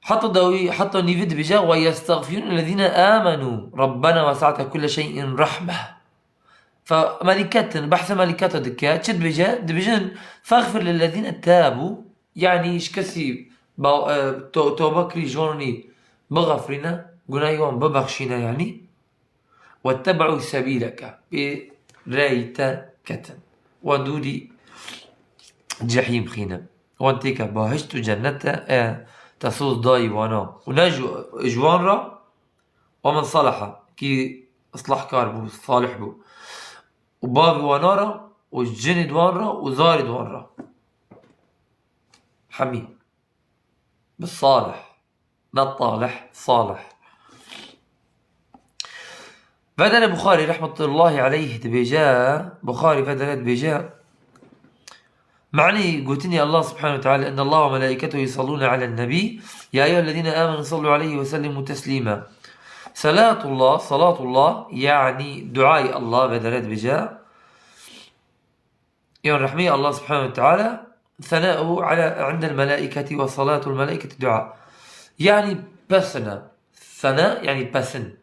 Heta dawî, heta nîvî dibêje, "Ve yestagfirûne lezîne âmenû. Rabbena wesa'te kulle şey'in rahme." Fe melîket in, behsa melîketa dike. Çi dibêje? Dibêjin, "Fexfir lillezîne tâbû." Yanî ji kesî ba-, e, to-, tobe kirî ji wan rî bixefrîne, gunahê wan bibexşîne yanî. "Wettebe'û sebîleke." Pê reyî te ketin. Wan dûrî cehîm xîne. Wan têke bahişt û cennete, e, te soz dayî wana. Û ne ji, ji wan re, "Ve men salaha", kî islahkar bû, salih bû. Û bavê wana re, û jinê di wan re, û zarê di wan re. Hemî. Bi salih. Ne talih, salih. Vedere Buxarî rahmetullahi aleyh dibêje, Buxarî vedere dibêje, Manî gotinî Allah subhanehu ve teala, "Inna Allah ve melaiketehu yusallûne alen nebî, ya eyyuhellezîne âmenû sallu aleyhi ve sellimû teslîme." Salatullah, salatullah, yanî duayê Allah vedere dibêje. Yan rehmê Allah subhanehu ve teala, senâuhu ala, indel melâiketi ve salâtul melâiketi dua. Yanî pesine. Sena yanî pesin.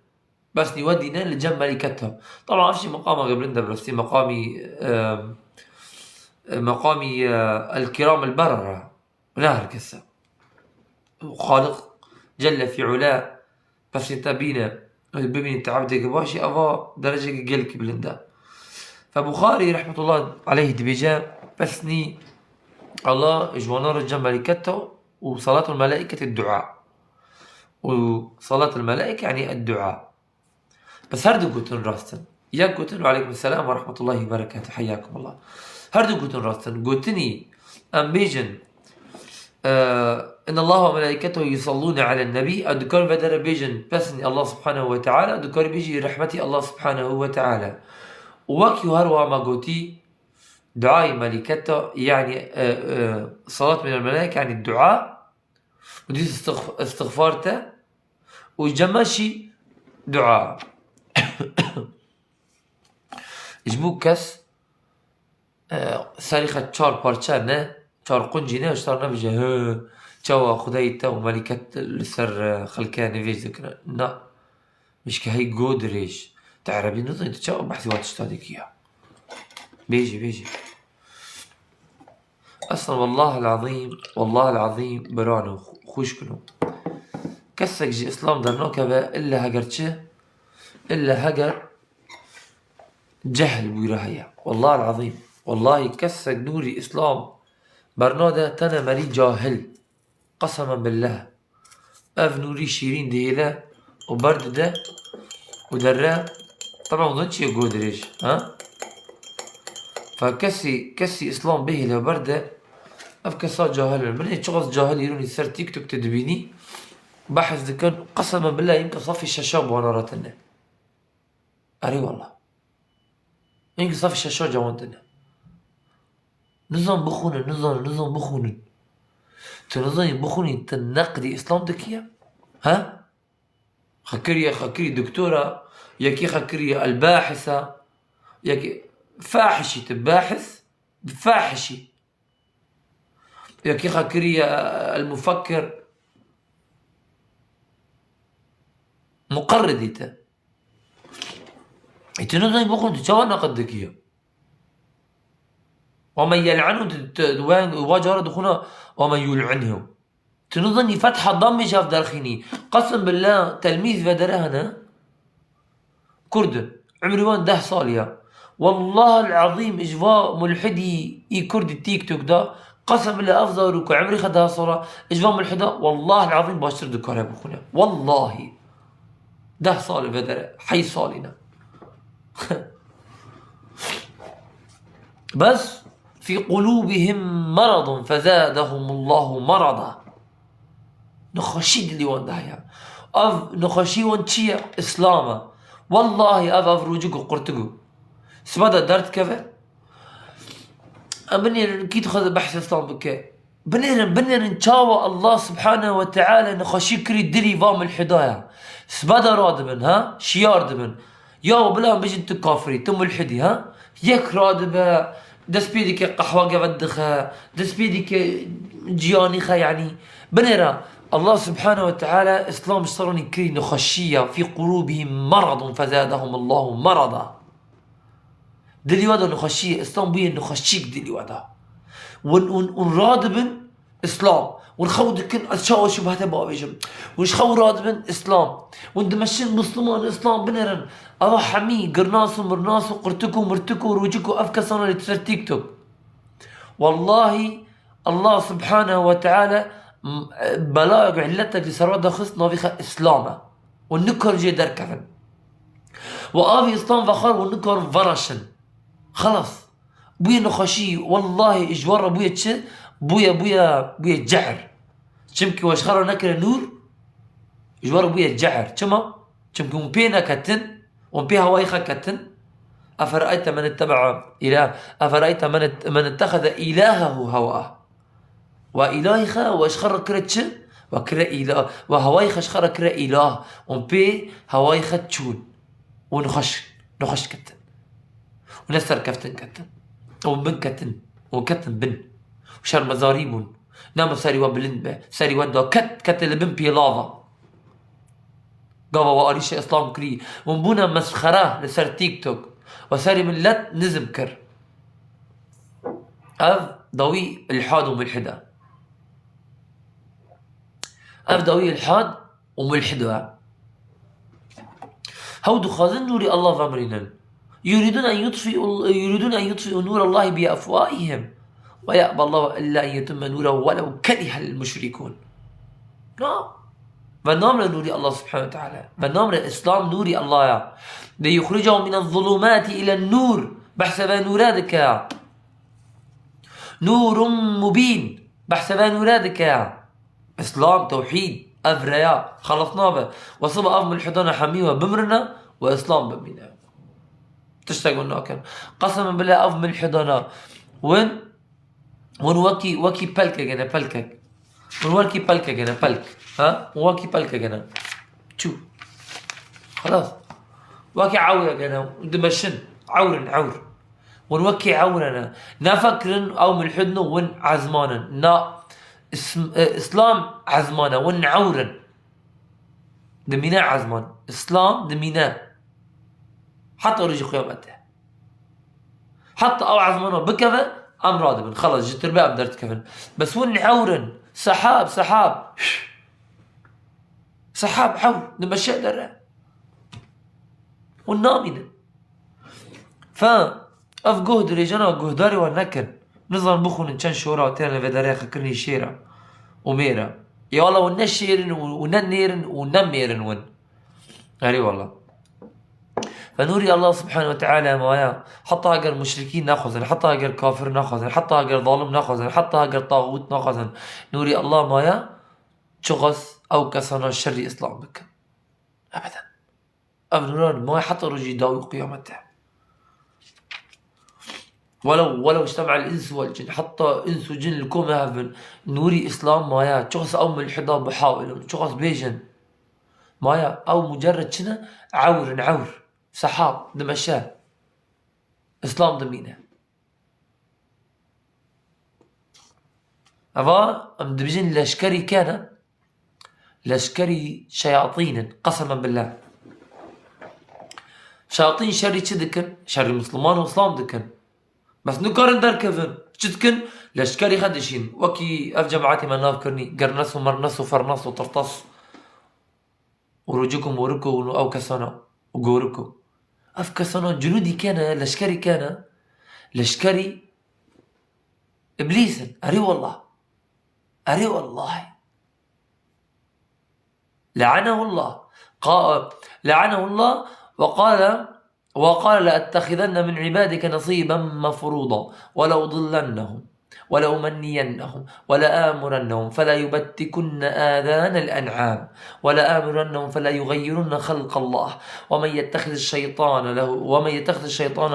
Pesnî we dîne li cem melîket de. Taban ev jî meqama bilind e, bi rastî meqamî, e, e, meqamî, e, el kiram el berere. Ne her kes e. Xaliq Celle fi Ula pesnê te bîne, bibînî te evdeke baş e, eva dereceke gelkî bilind e. Fe Buxarî rahmetullah aleyh dibêje, pesnî Allah ji wana re cem melîket de û salatul melaîketi dua. Û salatul melaîke yanî dua. Bes her du gotin rast in. Yek gotin, "Ve aleykum selam ve rahmetullahi ve berekatuh, hayyakumullah." Her du gotin rast in. Gotinî em bêjin, e, "Inna Allah ve melaiketehu yusallûne alen nebî." Ew dikar vedere bêjin, pesnî Allah subhanehu ve teala, dikar bêjî rehmetî Allah subhanehu ve teala. Û wekî her wa me gotî, duayê melîketa, yanî, e, e, salat minel melaike, yanî dua, û dîs istix-, istixfar te, û cema şî dua. Ji bo kes, e, serî xwe çar parçe ne, çar quncî ne, ji te re nebêje, "Hı, çawa Xwedayê te û melîket li ser, e, xelkê nivêj dikine." Na. Mişke hey go dirêj. Te erebî nizanî, tu çawa behsê wa tişta dikî ya? Bêjî, bêjî. Eslen wellahil azîm, wellahil azîm, birano, xu-, xwişkino. Kesek ji Îslam dernakeve, illa heger çi? Illa heger cehl bûyre heye. Wellahil azîm. Wellahî kesek nûrî Îslam bernade, tene merî cahil. Qesemen billah. Ev nûrî şîrîn dihêle û berdide û derre. Teb'en, hûn çi ye go dirêj, ha? Fa kesî, kesî Îslam bihêle û berde, ev kesa cahil in. Min ê çiqas cahil îro li ser TikTok te dibînî, behs dikin, qesemen billah, yimke safê şeşa bi wana re tine. Erê wallah. Yimke safê şeşa cawan tine. Nizan bixwînin, nizan, nizan bixwînin. Tu nizanî bixwînî, tu neqdî Îslam dikî ya? He? Xwe kiriye, xwe kiriye doktora, yekî xwe kiriye el-bahisa, yekî fahişî tu, bahis, fahişî. Yekî xwe kiriye el-mufakkir, muqerridî tu. Ê, tu nizanî bixwînî, tu çawa neqd dikî ya? Ve men yel'enhu, tu, tu, wen, wa cara dixwîne, ve men yul'inhu. Tu nizanî fetha dammê ji hev derxînî. Qesem billah telmîz vedere hene. Kurd in. Umrî wan deh salî ya. Wellahil azîm ji va mulhidî î kurd TikTok da, qesem billah ev zarok ku umrî xwe deh sala, ji va mulhida, wellahil azîm baştir dikare bixwîne. Wellahî. Deh salî vedere. Heyş salî ne. Bes, "Fî qulûbihim meradun fezâdehumullahu merada." Nexweşî dilî wan de heye. Ev nexweşî wan çi ye? Îslam e. Wellahî ev, ev rûcik û qurtik û. Sibe de derdikeve. Em binêrin, kî dixwaze behs Îslam bike. Binêrin, binêrin çawa Allah Subhanehu ve Teala nexweşî kirî dilî va mulhida ya. Sibe de radibin, ha? Şiyar dibin. Ya bila em bijin tu kafirî, tu mulhidî, ha? Yek radibe, dest pê dike qehwa geve dixe, dest pê dike ciyanî xe, yanî. Binêre, Allah Subhanehu ve Teala Îslam ji ser wan kirî nexweşî ya. "Fî qulûbihim meradun fezâdehumullahu merada." Dilî we de nexweşî ye, Îslam bûye nexweşîk dilî we de. Hûn, hûn, hûn radibin Îslam. Hûn xew dikin, ez çawa şubhete bavêjim. Hûn ji xew radibin Îslam. Hûn dimeşin Misliman, Îslam binêrin. Eva hemî girnas û mirnas û qurtik û mirtik û rûcik û ev kesana li ser TikTok. Wellahî Allah Subhanehu ve Teala, m-, belayek û illetek li ser we de xist, navê xwe Îslam e. Û nikar jê derkevin. Û avê Îslam vexwar û nikarin vereşin. Xelas. Bûye nexweşî, wellahî ji we re bûye çi? Bûye, bûye, bûye cehr. Çimkî we ji xwe re nekire nûr, ji we re bûye cehr. Çima? Çimkî hûn pê neketin, hûn pê hewayê xwe ketin. Eferayte men ittebe'a îlah-, eferayte men it-, men ittexeze îlahehu hewah. We îlahî xwe, we ji xwe re kire çi? We kire îlah. We hewayî xwe ji xwe re kire îlah. Û pê hewayî xwe çûn. Û nixweş, nixweş ketin. Û ne serkeftin ketin. Û bin ketin. Û ketin bin. Û şermezarî bûn. Nema serî we bilind be. Serî we da ket, kete li bin pêlava. Gava we arîşa Îslam kirî. Hûn bûne mesxera li ser TikTok. We serî milet nizm kir. Ev dawî îlhad û mulhid e. Ev dawî îlhad û mulhid e. Hew dixwazin nûrê Allah vemirînin. Yurîdûn en yutfîû, yurîdûn en yutfîû nûrallahi bi efwahihim. Ve ye'ballahu illa en yutimme nûrehu welev kerihel muşrikûn. Na. Ve namre nûrî Allah Subhanahu ve Teala. Ve namre Îslam nûrî Allah ya. Ve yuxricahum mine zulumati ile nûr. Behse ve nûre dike ya. Nûrun mubîn. Behse ve nûre dike ya. Îslam, tewhîd, ev reya. Xelas nabe. Ve siba ev mulhidana hemî we bimrine ve Îslam bimîne. Tiştek hûn nakin. Qesem billah ev mulhidana win Hûn wekî, wekî pelkek hene, pelkek. Hûn wekî pelkek hene, pelk. Ha? Hûn wekî pelkek hene. Çû. Xelas. Wekî ewrek hene, dimeşin. Ewr in, ewr. Hûn wekî ewr in. Nefekirin ew mulhid in û hûn ezman in. Na, Îsm-, e, Îslam ezman e, hûn ewr in. Dimîne ezman. Îslam dimîne. Heta rojî qiyametê. Heta ew ezmana bikeve, em radibin. Xelas, ji tirbe em derdikevin. Bes hûn ewr in. Sehab, sehab. Sehab ewr. Dimeşe dere. Hûn namînin. Fe, ev guh dirêjana guhdarê wan nekin. Nizan bixwînin çend şora têne vê derê xekirinî şêra û mêra. Ya Allah, hûn ne şêr in û, û ne nêr in û ne mêr in hûn. Erê wallah. Ve nûrî Allah subhanehu ve teala maya, heta eger muşrikî nexwazin, heta eger kafir nexwazin, heta eger zalim nexwazin, heta eger taxût nexwazin, nûrî Allah maya, çiqas ew kesana şerî Îslam bikin. Ebeden. Ev nûran maya heta rojî dawî qiyametê. Welew, welew ictema'el insu vel cin, heta ins û cin li kom hev bin, nûrî Îslam maya, çiqas ew mulhida bihawilin, çiqas bêjin. Maya, ew mucerred çi ne? Ewr in, ewr. Sehab, dimeşe. Îslam dimîne. Eva, em dibêjin leşkerî kene. Leşkerî şeyatîn in. Qeseme billah. Şeyatîn şerî çi dikin? Şerî Misliman û Îslam dikin. Bes nikarin derkevin. Çi dikin? Leşkerî xwe dişîn. Wekî ev cemaetê me nav kirinî. Gernes û mernes û fernes û tirtes. Û rûcik û morik û ew kesana û gorik û ev kesana cunûdî kene, leşkerî kene, leşkerî Îblîs in. Erê wallah. Erê wallahî. Le'enehullah. Qa-, le'enehullah ve qale وقال: "لأتخذن من عبادك نصيبا مفروضا، ولأضلنهم، ولأمنينهم، ولآمرنهم، فليبتكن آذان الأنعام، ولآمرنهم، فليغيرن خلق الله، ومن يتخذ الشيطان له، ومن يتخذ الشيطان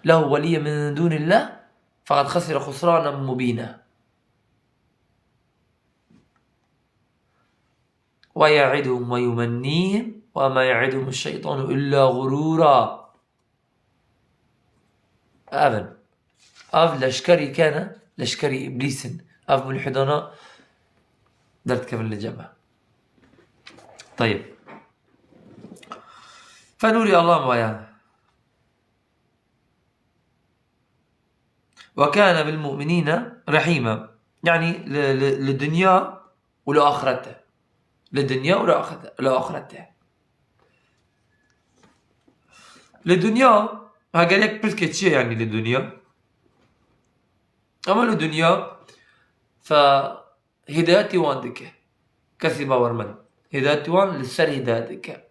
له وليا من دون الله، فقد خسر خسرانا مبينا." ويعدهم ويمنيهم وما يعدهم الشيطان إلا غرورا. Ev in. Ev leşkerî kene, leşkerî Îblîs in. Ev mulhidana derdikevin li cem e. Tayib. Fe nûrî Allah maya. "وكان بالمؤمنين رحيما." Yani li, li, li dinya û li axirete. Li dinya û li axirete. Li axirete. Li dinya, ha, gerek pirs ke çi ye yani li dinya? Ama li dinya, fe hidayetî wan dike. Kesî bawermend. Hidayetî wan li ser hidayet dike.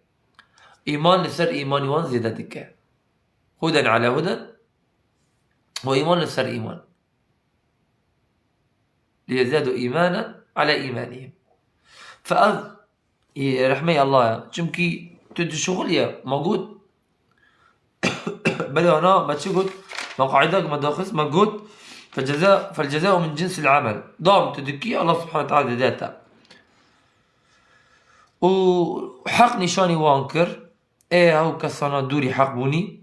Îman li ser îmanî wan zêde dike. Huden ala huden. Û îman li ser îman. Liyezdadu îmanen ala îmanihim. Fe ev, e, rehmeyê Allah ya. Çimkî tu dişuxul ye, ma got, belê ana, me çi got? Me qaîdek me daxist, me got, "Fel ceza, fel cezau min cinsil amel." Dam tu dikî, Allah subhanahu wa ta'ala dide te. Û heq nîşanî wan kir, ê ew kesana dûrî heq bûnî.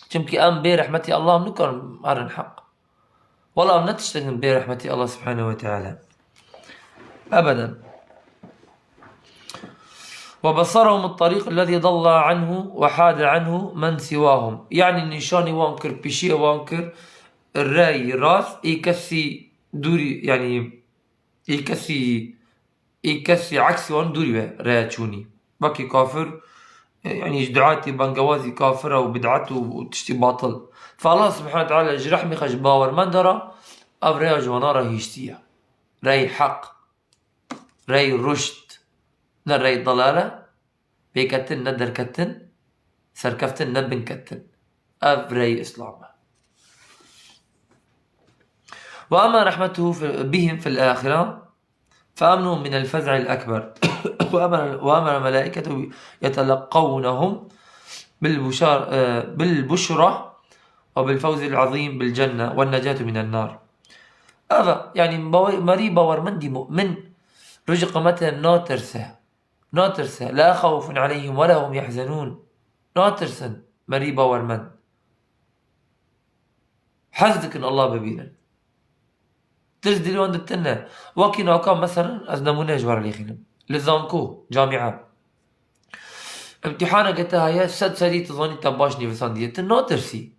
Çimkî em bê rehmetî Allah em nikarin herin heq. Wela em ne tiştek in bê rehmetî Allah subhanahu ve teala. Ebeden. "وبصرهم الطريق الذي ضل عنه وحاد عنه من سواهم." Yani nîşanî wan kir, pîşiyê wan kir, rey rast, ê kesî dûrî, yani ê kesî, ê kesî eksî wan dûrî ve reye çûnî. Wekî kafir, e, yani ji duetî bangewazî kafir e û bid'et û, û tiştî batil. Fe Allah subhanahu wa ta'ala ji rehmî xwe ji bawermenda re ev reya ji wana re hiştiye. Rey heq. Rey ruşd, ne rey delale, pêketin ne derketin, serkeftin ne binketin. Ev rey Îslam e. "وأما رحمته في، بهم في الآخرة فأمنهم من الفزع الأكبر." "وأمر، وأمر ملائكته يتلقونهم بالبشار-، آه، بالبشرى وبالفوز العظيم بالجنة والنجاة من النار." Eva, yani, bawer-, merî bawermendî mu'min, rojê qiyametê natirse. Natirse. "لا خوف عليهم ولا هم يحزنون." Natirsin. Merî bawermend. Hez dikin Allah bibînin. Tirs dilê wan de tune. Wekî naka, meselen, ez nemûneyê ji we re lêxînim. Li zanko, camîa. Îmtîhaneke te heye, sed serî tu zanî te baş nivîsandiye. Tu natirsî.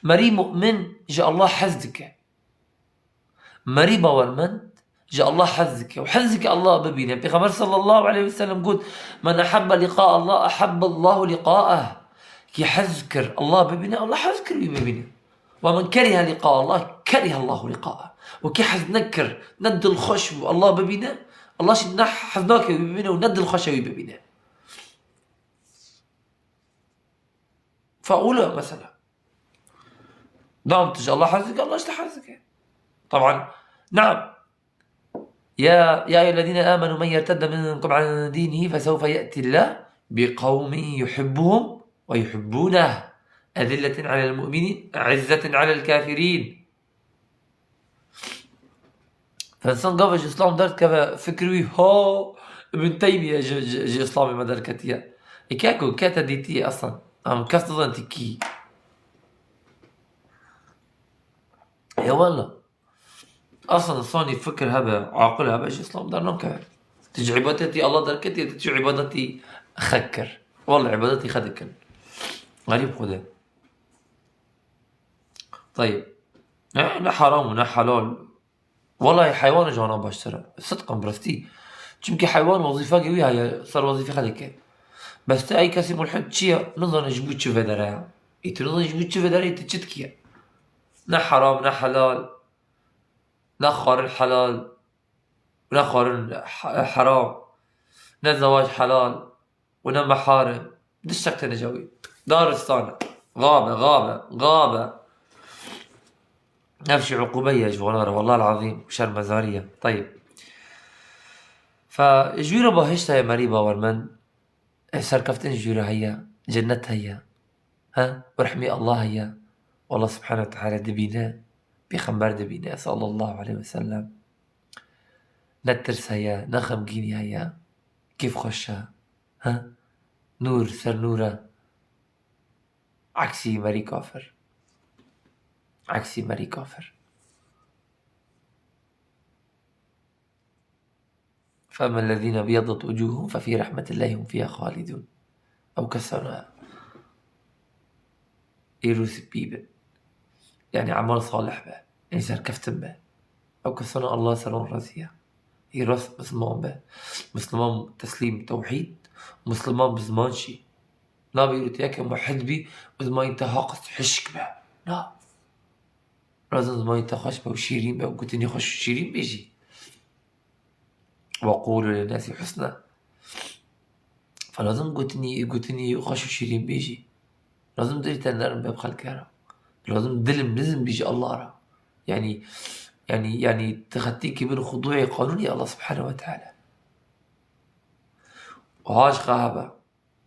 Merî mu'min ji Allah hez dike. Merî bawermend ji Allah hez dike. Û hez dike Allah bibîne. Pêxember sallallahu aleyhi ve sellem got, "Men ahabbe liqa Allah, ahabbe Allahu liqa'ah." Kî hez kir Allah bibîne, Allah hez kir wî bibîne. "Ve men kerihe liqa Allah, kerihe Allahu liqa'ah." Û kî hez nekir, ne dilxweş bû Allah bibîne, Allah jî ne hez nake wî bibîne û ne dilxweş e wî bibîne. Faula mesela. Dam tu ji Allah hez dike, Allah ji te hez dike. Taban, naam. Ya, ya eyyühellezine amenu men yertedde minkum an dinihi fesevfe ye'tillâh bi kavmin yuhibbuhum ve yuhibbûneh. Ezilletin alel mu'minin, izzetin alel kafirin. Însan gava ji Îslam derdikeve fikir wî, ha, Ibn Teymiye ji, ji, ji Îslamê me derketiye. Ê keko, ke te dîtiye eslan? Em kes dizan tu kî. Ya walla. Eslan însanî fikir hebe, aqil hebe ji Îslam dernakeve. Tu ji îbadetî Allah derketiye, tu ji îbadetî xwe kir. Walla îbadetî xwe dikin. Xerîb Xwedê. Tayib. Ne, ne haram û ne helal. Wallahî heywan ji wana baştir e. Sidqan bi rastî. Çimkî heywan wezîfekê wî heye, ser wezîfê xwe dike. Bes tu ey kesê mulhid çi ye? Nizane ji bo çi vedere ye. Ê tu nizane ji bo çi vedere, ê tu çi dikiye? Ne haram, ne helal. Ne xwarin helal. Ne xwarin he-, heram. Ne zewac helal. û ne meharim. Tiştek têne cewî. Daristan e. Xabe, xabe, xabe. Ev jî uqûbe ye ji wana re. Wallahil azîm, şermezarî ye. Teyib. Fe, ji wî re bahişt heye merî bawermend. E, serkeftin ji wî re heye. Cennet heye. He? Û rehmî Allah heye. Allah subhanehu ve teala dibîne. Pêxember dibîne. Sallallahu aleyhi ve sellem. Ne tirs heye, ne xemgînî heye. Kêfxweş e. He? Nûr ser nûr e. Eksî merî kafir. Eksî merî kafir. فَأَمَّا الَّذِينَ ابْيَضَّتْ وُجُوهُهُمْ فَفِي رَحْمَةِ اللَّهِ هُمْ فِيهَا خَالِدُونَ. Ew kesana îro spî bin. Yanî emal salih be. Yanî serkeftin be. Ew kesana Allah ser wan razî ye. Îro misliman be. Misliman teslîm tewhîd. Misliman bi ziman jî. Nabe îro tu yeke muhid bî, bi zimanî te haqist hişk be. Na. Lazim zimanî te xweş be û şîrîn be û gotinî xweş û şîrîn bêjî. وَقُولُوا لِلنَّاسِ حُسْنًا. Fe lazim gotinî, gotinî xweş û şîrîn bêjî. Lazim dilî te nerm be bi xelkê re. Lazim dilim nizm bî ji Allah re. Yanî, yanî, yanî tu xetîkî bin xudûyê qanûnê Allah subhanehu ve teala. Haj xwe hebe.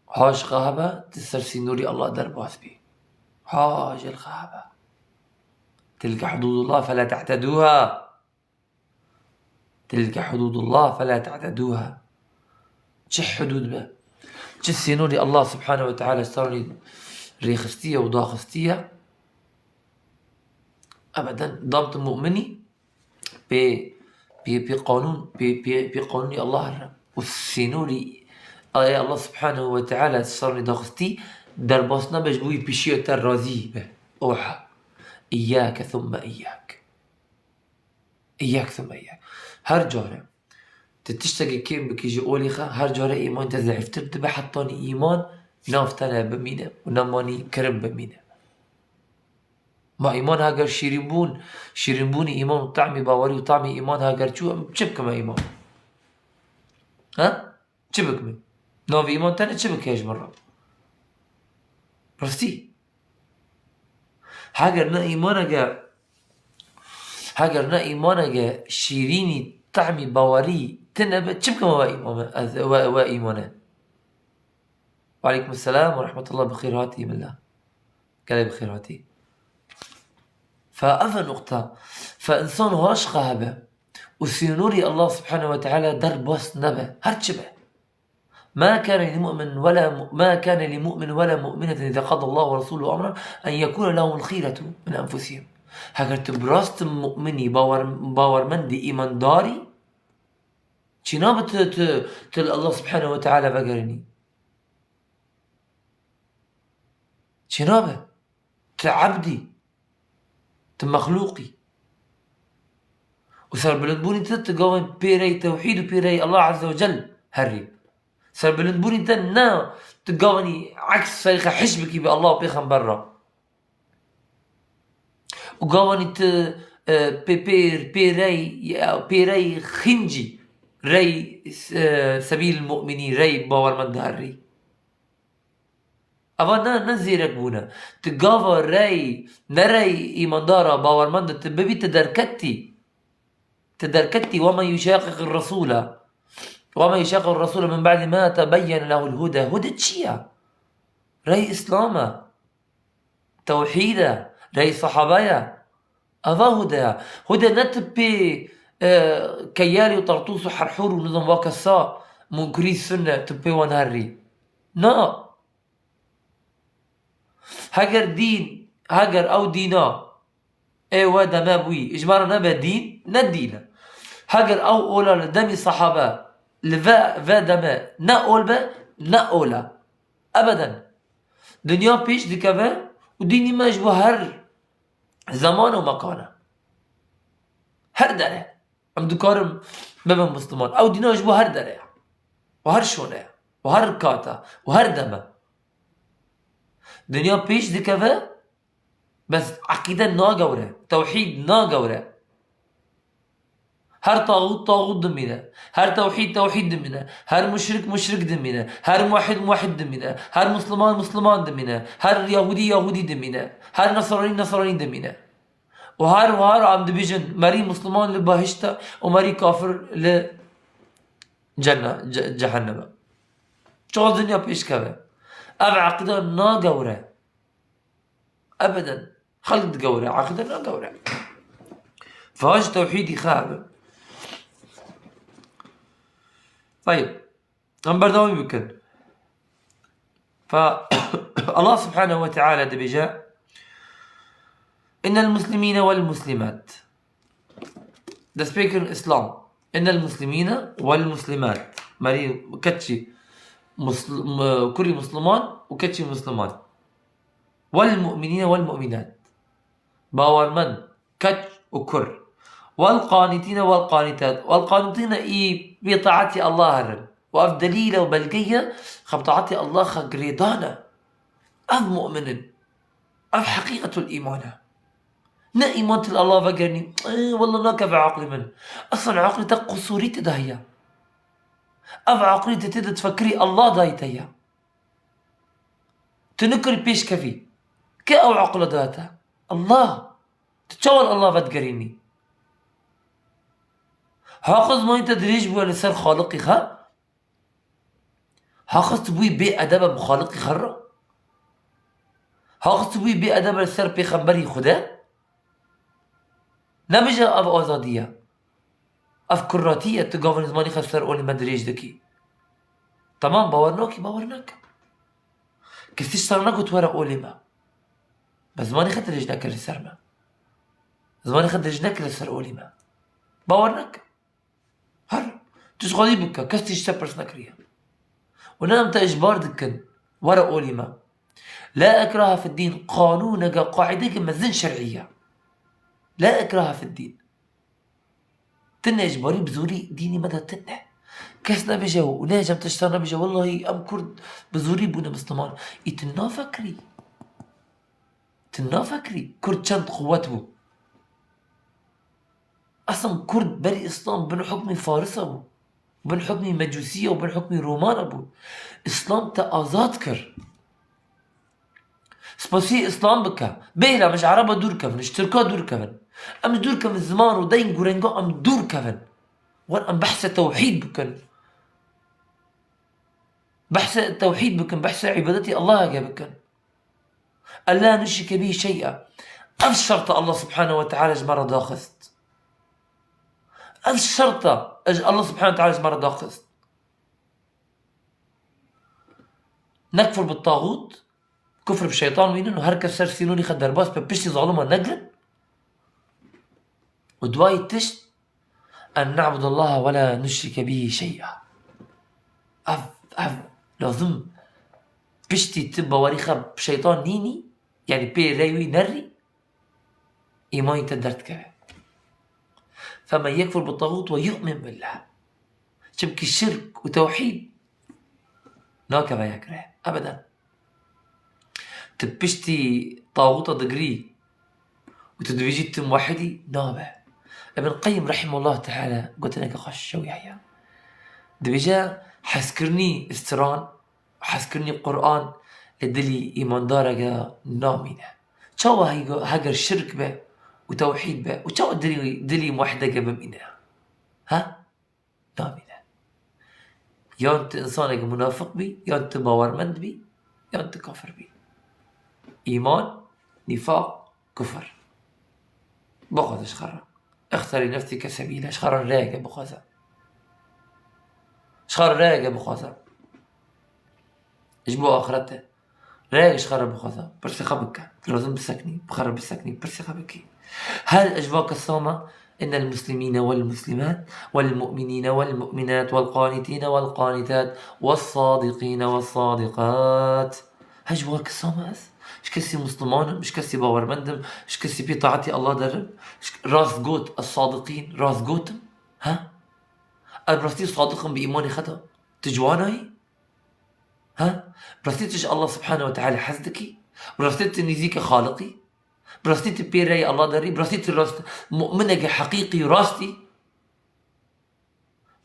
Haj xwe hebe, tu ser sînorî Allah derbas bî. Haj el xwe hebe. تِلْكَ حُدُودُ اللّٰهِ فَلَا تَعْتَدُوهَا. تِلْكَ حُدُودُ اللّٰهِ فَلَا تَعْتَدُوهَا. Çi hudûd be, çi sînorî Allah subhanehu ve teala ser wan rêxistiye û daxistiye, ebeden dam tu mu'minî, pê, pê, pê qanûn, pê, pê, pê qanûnî Allah re û sînorî ayê Allah subhanehu ve teala ser wan daxistî derbas nebe ji bo wî pêşiya te razî be. Oha. İyyâke thumme iyyâk. Îyyak thumma îyyak. Her care tu tiştekî kêm bikî ji olî xwe, her care îman te zeîftir dibe, hetanî îman nav te ne bimîne û nemanî kirin bimîne. Ma îman heger şîrînbûn, şîrînbûnî îman û tahmî bawerî û tahmî îman heger çû, em çi bikime îman? He? Çi bikime? Navê îman tene çi bike ji min re? Rastî. Heger ne îmaneke, heger ne îmaneke şîrînî, tahmî bawerî tine be, çi bikime we îmame, ez, we, we îmane? Ve aleykum selam ve rahmetullah, bi xêr hatî milla. Gelek bi xêr hatî. Fe ev e nuqta. Fe însan haş xwe hebe û sînorî Allah subhanehu ve teala derbas nebe. Her çi be. ما كان لمؤمن ولا م-، ما كان لمؤمن ولا مؤمنة إذا قضى الله ورسوله أمرا أن يكون لهم الخيرة من أنفسهم. Heger tu bi rast mu'minî, bawer-, bawermendî, îmandarî, çi nabe tu, tu, tu li Allah Subhanahu ve Teala vegerînî? Çi nabe? Tu ebdî. Tu mexlûqî. Û serbilindbûnî te, tu gavên pêrey tewhîd û pêrey Allah Azze ve Cel herî. Serbilindbûnî te ne tu gavanî eks serî xwe hiş bikî bi Allah û Pêxember re. Û gavanî tu, e, pê-, pêr-, pêrey, ya, pêrey xincî rey, e, sebîl mu'minî, rey bawermend herî. Eva ne, ne zêrek bûne. Tu gava rey, ne rey îmandara bawermend tu bibî, tu derketî. Tu derketî. ومن يشاقق الرسول، ومن يشاقق الرسول من بعد ما تبين له الهدى. Hude çi ye? Rey Îslam e. Tewhîd e. Rey sahabe ye. Eva hude ye. Hude ne tu pê, e, keyalî û tertûs û herhûr û nizam va kesa munkirî sunne tu pê wan herî. Na. Heger dîn, heger ew dîna ê we deme bûyî, ji me re nebe dîn, ne dîn e. Heger ew ola li demî sahabe, li ve, ve deme ne ol be, ne ol e. Ebeden. Dinya pêş dikeve û dînî me ji bo her zeman û mekan e. Her dere. Em dikarin bibin Misliman. Ew dîna ji bo her dere ye. Û her şone ye. Û her kat e. Û her dem e. Dinya pêş dikeve, bes eqîde nagewre. Tewhîd nagewre. Her taxût, taxût dimîne. Her tewhîd, tewhîd dimîne. Her muşrik, muşrik dimîne. Her muwehhid, muwehhid dimîne. Her Misliman, Misliman dimîne. Her Yahûdî, Yahûdî dimîne. Her Nesranî, Nesranî dimîne. Û her wiha em dibêjin, merî Misliman li behişt e û merî kafir li cenne-, ce-, cehennem e. Çawa dinya pêş keve? Ev eqîde nagewre. Ebeden. Xelk digewre, eqîde nagewre. Fa ji tewhîdî xerabe. Tayib. Em berdewamî bikin. Fa Allah Subhanahu ve Teala dibêje, "Innel muslimîne wel muslimat." Destpêkirin Îslam. "Innel muslimîne wel muslimat." Merî keçî musl-, m-, kurî Musliman û keçî Musliman. "Wel mu'minîne wel mu'minat." Bawermend, keç û kur. "Wel qanîtîne wel qanîtat." Wel qanîtîne î bê taetî Allah herin. Û ev delîl e û belge ye, xwe bi taetî Allah xwe girêdane. Ev mu'min in. Ev heqîqetul îman e. Ne îman tu li Allah vegerînî, "Ê, wela nakeve aqlê min." Eslen aqlê te qusûrî tê de heye. Ev aqlê te tê de difekirî Allah dayî te ye. Tu nikirî pêş kevî. Kê ew aqila daya te? Allah. Tu çawa li Allah vedigerînî? Haqî zimanî te dirêj bûye li ser Xaliqî xwe? Haqî tu bûyî bê edebe bi Xaliqî xwe re? Haqî tu bûyî bê edebe li ser pêxemberî Xude? Nebêje ev azadî ye. Ev kuratî ye, tu gavên zimanî xwe ser olê me dirêj dikî. Temam, bawer nakî, bawer neke. Kes tiştan negot were olê me. Be zimanî xwe dirêj neke li ser me. Zimanî xwe dirêj neke li ser olê me. Bawer neke. Her tu ji xwedî bike, kes tê ji te pirs nekiriye. Û ne em te ijbar dikin, were olî me. La ikrahe fid dîn, qanûneke, qaîdeke mezin şer'î ye. La ikrahe fid dîn. Tune ijbarî bi zorî dînî me de tune. Kes nebêje û ne cem tişta nebêje, wellahî em Kurd bi zorî bûne Misliman. Î tu nafekirî. Tu nafekirî Kurd çend quwet bû? Eslên Kurd berî Îslam bin hukmî Farisa bû, bin hukmî Mecûsiya û bin hukmî Romana bû. Îslam te azad kir. Spasiyê Îslam bike. Bêhna em ji Ereba dûr kevin, ji Tirka dûr kevin. Em ji dûr kevin ziman û deyên gurenga em dûr kevin. Wer em behse tewhîd bikin. Behse tewhîd bikin, behse îbadetê Allaheke bikin. Ella nuşrike bî şey'a. Ev şerta Allah Subhanahu ve Teala ji me re daxist. Ev şerta ji Allah Subhanahu ve Teala ji me re daxist. Nekfur bi taxût, kufr bi şeytan wînin û her kes ser sînorî xwe derbas be, piştî zalima negrin. Û duayî tişt, en na'budallaha ve la nuşrike bihi şey'a. Ev, ev, lazim piştî tu bawerî xwe bi şeytan nînî, yanî pê rey wî nerî, îmanî te derdikeve. Femen yekfur bi taxût ve yu'min billah. Çimkî şirk û tewhîd nakeve yek re. Ebeden. Tu piştî taxûta digirî û tu dibêjî tu muwehhidî, nabe. Ibn Qeyyim rahimehullah teala gotineke xweş şewî heye. Dibêje, hezkirinî istiran, hezkirinî Quran li dilî îmandareke namîne. Çawa heygo-, heger şirk be û tewhîd be û çawa dilî, dilî muwehhideke bimîne? Ha? Namîne. Yan tu însanekî munafiq bî, yan tu bawermend bî, yan tu kafir bî. Îman, nîfaq, kufir. Bixwaze ji xwe re. Îxterî nefseke sebîle, ji xwe re rêyeke bixwaze. Ji xwe re rêyeke bixwaze. Ji bo axirete. Rêyek ji xwe re bixwaze, pirsê xwe bike. Lazim biseknî, bi xwe re biseknî, pirsê xwe bikî. Her ji va kesa me, إن المسلمين والمسلمات والمؤمنين والمؤمنات والقانتين والقانتات والصادقين والصادقات. Her ji va kesa me ez. Ji kesî Musliman im, ji kesî bawermend im, ji kesî pê taetî Allah derim. Ji rast got, es-sadiqîn, rast gotim. Ha? Ez bi rastî sadiq im bi îmanê xwe de. Tu ji wan nayî? Ha? Bi rastî tu ji Allah Subhanahu ve Teala hez dikî? Bi rastî tu nîzîke Xaliqî? Bi rastî tu pê reyê Allah derî? Bi rastî tu rast, mu'mineke heqîqî rast î?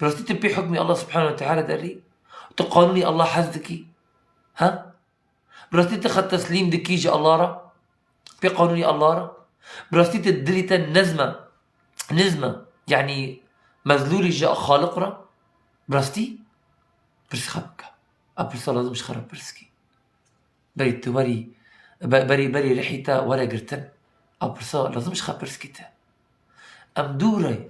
Bi rastî tu pê hukmê Allah Subhanahu ve Teala derî? Tu qanûnî Allah hez dikî? Ha? Bi rastî tu xwe teslîm dikî ji Allah re? Pê qanûnî Allah re? Bi rastî tu dilî te nizm e, nizm e, yanî mezlûlî ji Xaliq re? Bi rastî? Pirsî xwe bike. A pirsa lazim ji xwe re pirs kî. Berî tu werî, be-, berî, berî rihî te were girtin. A pirsa lazim ji xwe pirs kî te. Em dûr e.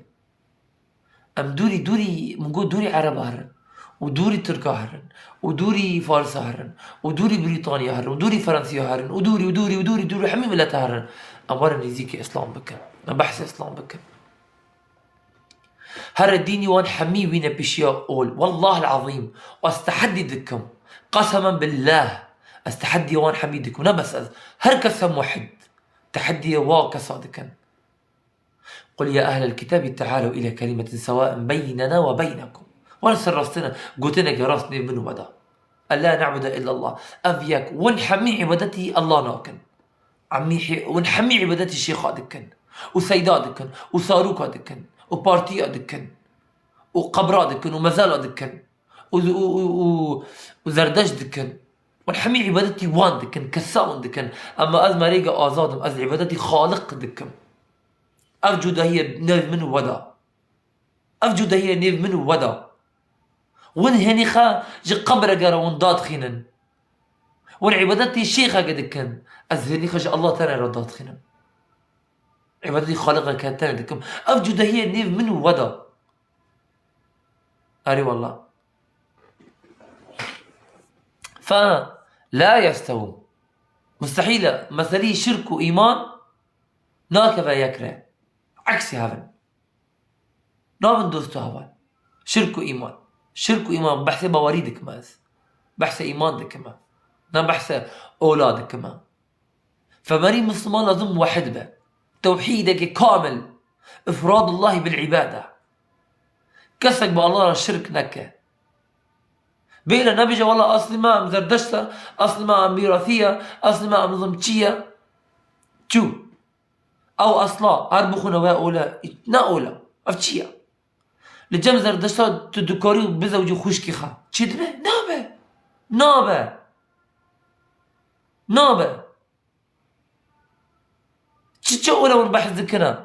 Em dûrî, dûrî, min got dûrî Ereba herin. Û dûrî Tirka herin. Û dûrî Farisa herin. Û dûrî Brîtanya herin. Û dûrî Fransiya herin. Û dûrî, û dûrî, û dûrî, dûrî hemî mileta herin. Em werin nêzîkî Îslam bikin. Em behsê Îslam bikin. Here dînî wan hemî wîne pêşiya ol. Wellahil azîm. Ez teheddî dikim. Qesemen billah. Ez teheddî wan hemî dikim. Ne bes ez. Her kes e muwehhid. Teheddiyê wa kesa dikin. قل يا أهل الكتاب تعالوا إلى كلمة سواء بيننا وبينكم. Were ser rastine, gotineke rast nêv min û we da. ألا نعبد إلا الله. Ev yek. Win hemî îbadetî Allah nakin. Hemî hî-, win hemî îbadetî şêxa dikin. Û seyda dikin. Û sarûka dikin. Û partiya dikin. Û qebra dikin. Û mezela dikin. Û, û, û, û, û zerdeşt dikin. Win hemî îbadetî wan dikin. Kesa win dikin. Ema ez merêge azad im. Ez îbadetî Xaliq dikim. Ev cudahî ye nêv min û we da. Ev cudahî ye nêv min û we da. Win hênî xwe ji qebreke re win dadixînin. Win îbadetî şêxeke dikin. Ez hênî xwe ji Allah tenê re dadixînim. Îbadetî Xaliqeke tenê dikim. Ev cudahî ye nêv min û we da. Erê wallah. Fe la yestewûn. Mustehîl e. Meselî şirk û îman nakeve yek re. Eksî hev in. Nabin dost û heval. Şirk û îman. Şirk û îman. Behsê bawerî dikim ez. Behsê îman dikim e. Ne behsê ola dikim e. Femerî Misliman lazim muwehhid be. Tewhîdeke kamil. Îfradullahî bil îbade. Kesek bi Allah re şirk neke. Bêle nebêje, wela eslî me em Zerdeşt e, eslî me em Mîrasî ye, eslî me em nizim çi ye. Çû. Ew esla, her bixwîne we ole, ne ole. Ev çi ye? Li cem Zerdeşta tu dikarî bizewcî xwişkî xwe. Çi dibe? Nabe. Nabe. Nabe. Çi, çi ole hûn behs dikine?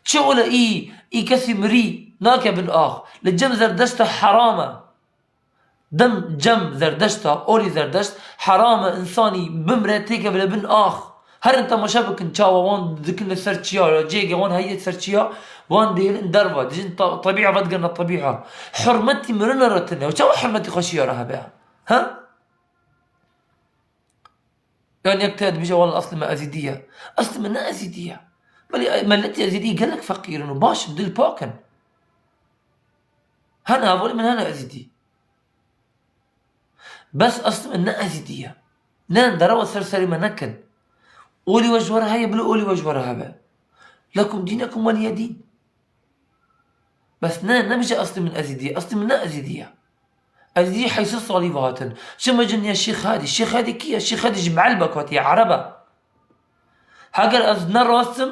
Çi ole î, î kesî mirî nake bin ax. Li cem Zerdeşta heram e. Dem cem Zerdeşta, olî Zerdeşt, heram e însanî bimre têkeve li bin ax. Herin temaşe bikin çawa wan dikin li ser çiya, cêge wan heye ser çiya, wan dihêlin derve, dijin ta-, tebîa vedigirne tebîa. Hurmetî mirine re tune. Çawa hurmetî xweşiya re hebe? Ha? Yan yek te dibêje, "Walla eslê me Ezîdî ye." Eslê min ne Ezîdî ye. Belê, e, miletê Ezîdî gelek feqîr in û baş in, dil pak in. Hene hevalê min hene Ezîdî. Bes eslê min ne Ezîdî ye. Ne, derewa ser serê me nekin. Olê we ji we re heye, bila olê we ji we re hebe. Lekum dînekum weliyedîn. Bes ne, nebêje eslê min Ezîdî ye. Eslê min ne Ezîdî ye. Ezîdî heyşt sed salî ve hatin. Çima cin ya Şêx Hadî? Şêx Hadî kî ye? Şêx Hadî ji Meelbek hatiye, Ereb e. Heger ez ne rast im,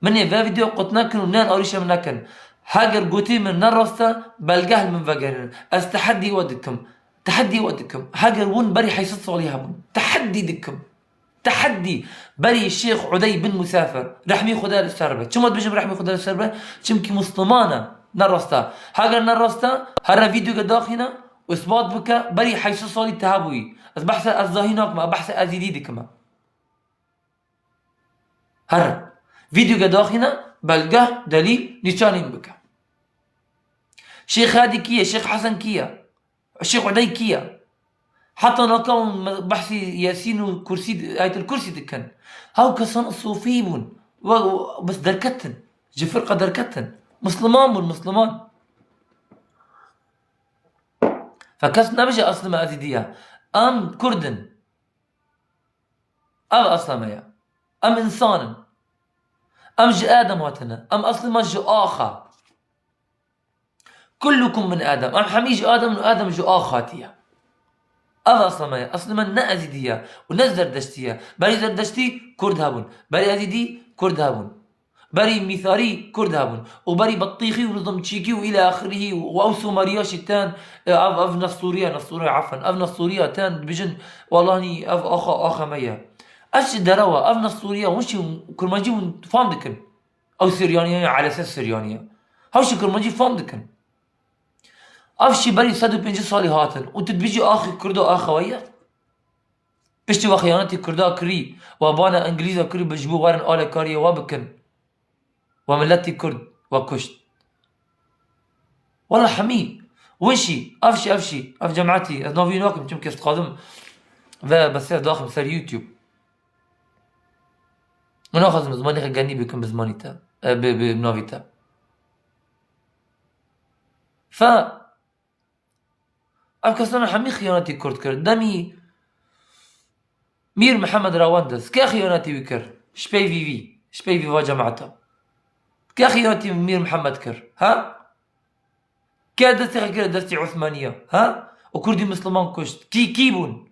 min ê vê vîdeo qut nekin û ne arîşa min nekin. Heger gotî min ne rast e, belge li min vegerînin. Ez teheddî we dikim. Teheddî we dikim. Heger hûn berî heyşt sed salî hebûn. Teheddî dikim. Teheddî. Berî Şêx Udey bin Musafir. Rehmî Xuda li ser be. Çima dibêjim rehmî Xuda li ser be? Çimkî Musliman e. Ne rast e. Heger ne rast e, here vîdeoke daxîne û isbat bike, berî heyşt sed salî te hebûyî. Ez behsa Ezdahî nakim, ez behsa Ezîdî dikim. Here. Vîdeoke daxîne, belge, delîl, nîşanîn bike. Şêx Hadî kî ye? Şêx Hesen kî ye? Şêx Udey kî ye? Heta naka hûn me-, behsî Yasîn û Kursî, Ayetel Kursî dikin. Hew kesana sofî bûn. We, we, bes derketin. Ji firqa derketin. Misliman bûn, Misliman. Fe kes nebêje eslê me Ezîdî ye. Em Kurd in. Ev esla me ye. Em însan in. Em ji Adem hatine. Em eslê me ji ax e. Kullukum min Adem. Em hemî ji Adem in û Adem ji ax hatiye. Ev esla me ye. Eslê me ne Ezîdî ye û ne Zerdeştî ye. Berî Zerdeştî Kurd hebûn. Berî Ezîdî Kurd hebûn. Berî Mîtharî Kurd hebûn. Û berî Betîxî û Nizamçîkî û île axirî û ew Somariya jî tên, e, ev, ev Nestûriya, Nestûriya, efwen, ev Nestûriya tên dibêjin, "Wallahi ev axa, axa me ye." Ev jî derewa, ev Nestûriya, hûn jî kurmancî hûn fam dikin. Ew Siryanî ye, elese Siryanî ye. Hew jî kurmancî fam dikin. Ev jî berî sed û pêncî salî hatin. Û tu dibêjî axê Kurda axa we ye? Piştî we xiyanetî Kurda kirî, we bana Îngilîza kirî, bi ji bo werin alêkariyê we bikin. We miletî Kurd we kuşt. Wela hemî, win şî, ev şî, ev şî, ev cematî, ez navî nakim, çimkî ez dixwazim ve besê daxim ser YouTube. Min naxwazim zimanê xwe genî bikim bi zimanî te, e, bi, bi navî te. Fe, Ev kesana hemî xiyanetî Kurd kir. Demî Mîr Mihemed Rewendiz, ke xiyanetî wî kir? Ji pey vî vî, ji pey vî va cemata. Ke xiyanetî Mîr Mihemed kir? Ha? Ke destê xwe kir destî Osmaniya? Ha? Û Kurdî Misliman kuşt. Kî, kî bûn?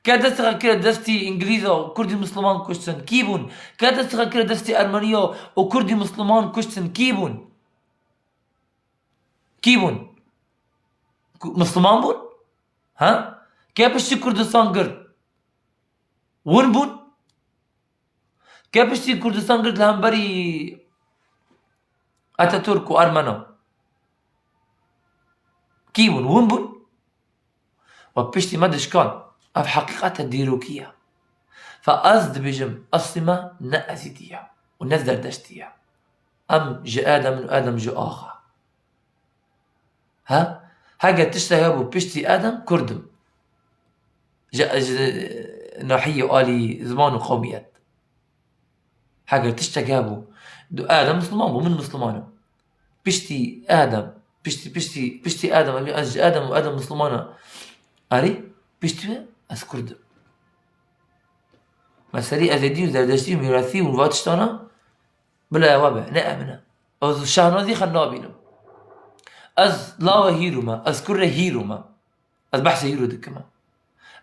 Ke destê xwe kir destî Îngilîza û Kurdî Misliman kuştin? Kî bûn? Ke destê xwe kir destî Ermeniya û Kurdî Misliman kuştin? Kî bûn? Kî bûn? Ku-, Misliman bûn? Ha? Ke piştî Kurdistan girt? Win bûn? Ke piştî Kurdistan girt li hemberî Atatürk û Ermena? Kî bûn? Win bûn? We piştî me dişkan. Ev heqîqete dîrokî ye. Fe ez dibêjim, eslî me ne Ezîdî ye û ne Zerdeştî ye. Em ji Adem in û Adem ji ax e. He? Heger tiştek hebû piştî Adem, Kurd im. Ji, ji nahiyê alî ziman û qewmiyet. Heger tiştek hebû, du-, Adem Misliman bû, min Misliman im. Piştî Adem, piştî, piştî, piştî Adem, em, ez ji Adem û Adem Misliman e. Erê, piştî wê ez Kurd im. Meselî Ezedî û Zerdeştî û Mîrasî û va tiştana bila ewa be, ne em ne. Ez şahnazî xwe nabînim. Ez lawe hîro me, ez kurê hîro me. Ez behsê hîro dikim.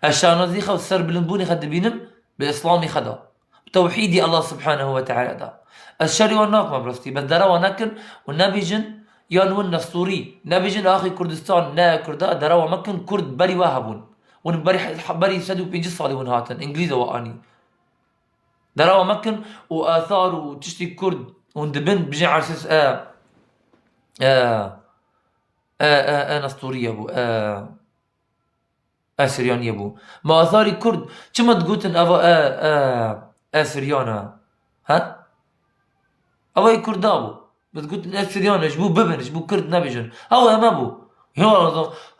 Ez şanazî xwe ser bilindbûnê xwe dibînim bi Îslamê xwe de. Bi tewhîdî Allah Subhanehu ve Teala de. Ez şerê wan nakim bi rastî. Bes derewa nekin û nebêjin yan win Nestûrî. Nebêjin axê Kurdistan ne Kurda, derewa mekin, Kurd berî we hebûn. Win berî, berî sed û pêncî salî win hatin. Îngilîza we anî. Derewa mekin û athar û tiştî Kurd hûn dibin, bijin ersîs, e, e, e, e, e, Nestûrî ye bû, e, e, Siryanî ye bû. Ma atharî Kurd, çima digotin eva, e, e, e, Siryan e? He? Eva yê Kurda bû. Bi digotin e Siryan e, ji bo bibin, ji bo Kurd nebêjin. Ew heme bû. Ya,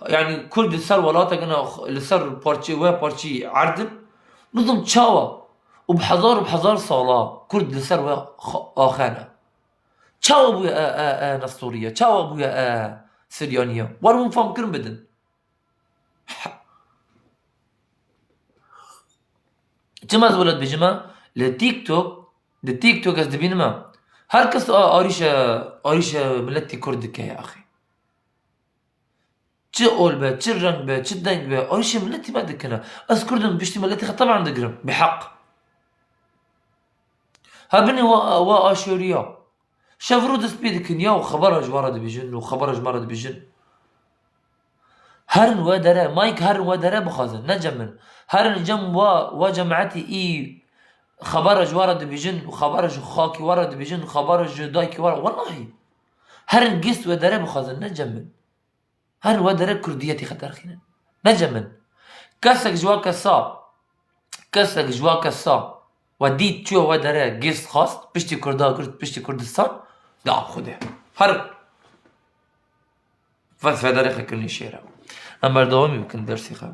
yani Kurd li ser welateke ne, li ser parçeyê we parçeyê erd in. Nizam çawa? Û bi hezar û bi hezar sala Kurd li ser we xa-, axene. Çawa bûye e, e, e, Nestûriye? Çawa bûye e, Siryaniye? War hûn fam kirin bidin. Çima ez wele dibêjime? Li TikTok, li TikTok ez dibînime. Her kes a-, arîşe, arîşe miletî Kurd dike ya axî. Çi ol be, çi reng be, çi deng be, arîşê miletî me dikine. Ez Kurd im, piştî miletî xwe teban digirim. Bi heq. Ha binê wa, wa aşoriya. Şev rû dest pê dikin ya û xebera ji wan re dibêjin û xebera ji me re dibêjin. Herin we dere, mayk herin we dere bixwazin, ne cem min. Herin cem wa, wa cemaetî î xebera ji wan re dibêjin û xebera ji xakî wan re dibêjin û xebera ji dayikî wan re. Welahî. Herin gist we dere bixwazin, ne cem min. Herin we dere kurdiyetî xwe derxînin. Ne cem min. Kesek ji wa kesa, kesek ji wa kesa we dît çûye we dere gist xwast, piştî Kurda girt, piştî Kurdistan, da Xwedê. Herin. Ves federe xwe kirinî şêre. Em berdewamî bikin dersê xwe.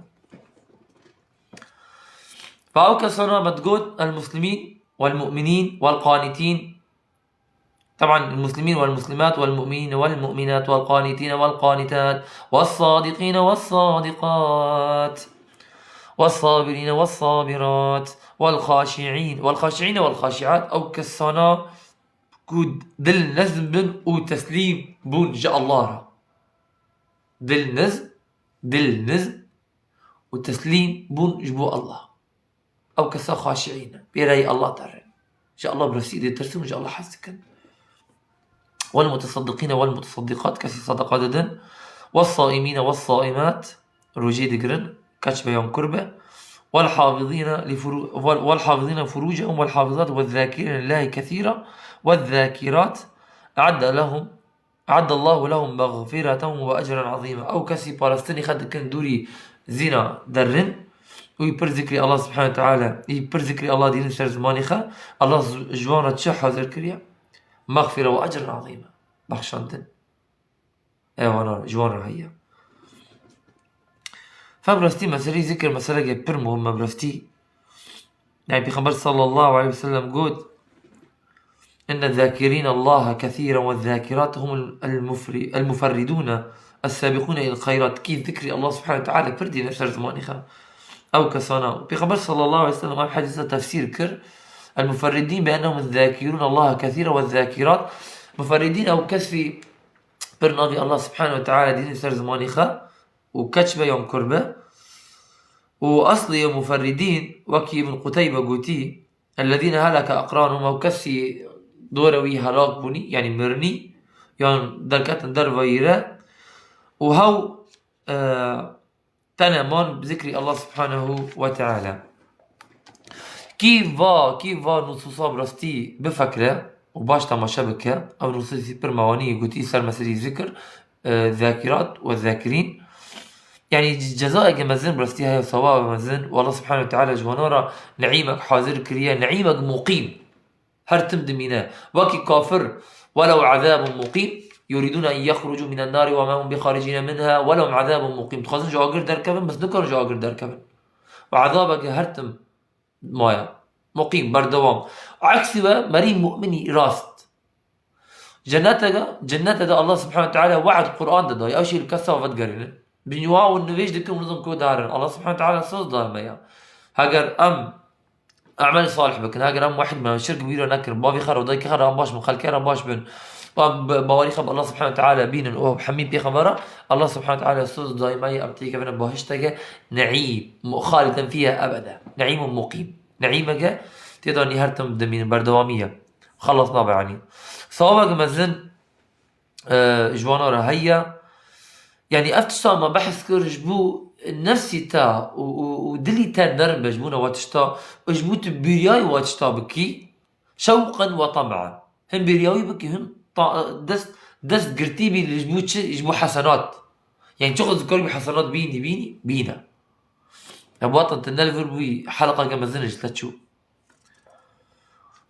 Ve ew kesana me digot, el muslimîn, wel mu'minîn, wel qanîtîn. طبعا المسلمين والمسلمات والمؤمنين والمؤمنات والقانتين والقانتات والصادقين والصادقات والصابرين والصابرات والخاشعين والخاشعين والخاشعات، ew kesana ku dil nizm bin û teslîm bûn ji Allah re. Dil nizm, dil nizm û teslîm bûn ji bo Allah. Ew kesa xaşiî ne. Pêreyê Allah derin. Ji Allah bi rastî ditirsin û ji Allah hez dikin. Wel mutesaddiqîne wel mutesaddiqat, kesî sedeqa didin. Wel saîmîne wel saîmat, rojê digirin, keç be yan kur be. Wel hafizîne li furu-, wel, wel hafizîne furucehum wel hafizat we zâkirîne Lillâhi kesîra we zâkirat. E'edde lehum E'addallahu lehum mexfireten ve ecren azîma. Ew kesî parastinî xwe dikin dûrî zîna derin û yî pir zikrî Allah subhanehu ve teala, yî pir zikrî Allah dînin ser zimanî xwe, Allah z-, ji wan re çi hazir kiriye? Mexfire ve ecren azîma. Bexşandin. Ewana ji wan re heye. Fem rastî meseleyê zikir meseleke pir muhim e bi rastî. Yani Pêxember sallallahu aleyhi ve sellem got, "Inne zâkirîne Allahe kesîren ve zâkirat humul el-mufri-, el-muferridûne es-sâbikûne il-xeyrat." Kî zikrî Allah subhanehu ve teala pir dîne ser zimanî xwe. Ew kesana. Pêxember sallallahu aleyhi ve sellem ev hedîsa tefsîr kir. El-muferridîn bi ennehum zâkirûne Allahe kesîren ve zâkirat. Muferridîn ew kesî pir navê Allah subhanehu ve teala dîne ser zimanî xwe û keç be yan kur be. Û eslê ye muferridîn, wekî Ibn Quteybe gotî, "Ellezîne heleke eqranuhum", ew kesî dore wî helak bûnî, yanî mirinî, yan derketin dervayî re, û hew, e, tene man bi zikrî Allah subhanehu ve teala. Kî va, kî va nusûsa bi rastî bifekre û baş temaşe bike, ev nusûsî pir mewanî yê gotî ser meselî zikir, e, zâkirat ve zâkirîn. Yanî c-, cezayeke mezin bi rastî heye, sewaba mezin. Û Allah subhanehu ve teala ji wana re neîmek hazir kiriye, neîmek muqîm. Her tim dimîne. Wekî kafir, "Welew azabun muqîm, yuridûne en yexrucû minen nari ve ma hum bixaricîne minha, welehum azabun muqîm." Dixwazin ji agir derkevin, bes nikarin ji agir derkevin. Û azabeke her tim maye. Muqîm, berdewam. Eksî we merî mu'minî rast. Cenneteke, cennete de Allah subhanehu ve teala we'd Qur'an de daye. Ew jî li kesa vedigerînin. Bi nû û nivêj dikin û nizam ku darin. Allah subhanehu ve teala soz daye me ya. Heger em emel salih bikin, heger em wehîd me, şirk wî re nekin, bavê xwe re, dayikê xwe re em baş bin, xelkê re baş bin. Em bi bawerî xwe bi Allah subhanehu ve teala bînin û hemî pêxembera, Allah subhanehu ve teala soz daye me ya em têkevine bahişteke neîm, mu-, xaliden fîha ebede. Neîmun muqîm. Neîmeke tê de nî her tim dimînin, berdewamî ye. Xelas nabe, yanî. Sewabeke mezin, e, ji wana re heye. Yanî ev tişta me behs kir ji bo nefsî te û, û, û dilî te nerm be ji bo wa tişta, û ji bo tu bêriyayî wa tişta bikî, şewqen ve tam'en. Hin bêriyayî bikî, hin ta-, dest, dest girtî bî ji bo çi? Ji bo hesenat. Yanî çiqas dikarî bi hesenat bînî, bînî, bîne. Ev watan tu ne li vir bûyî, heleqeke mezin ji te çû.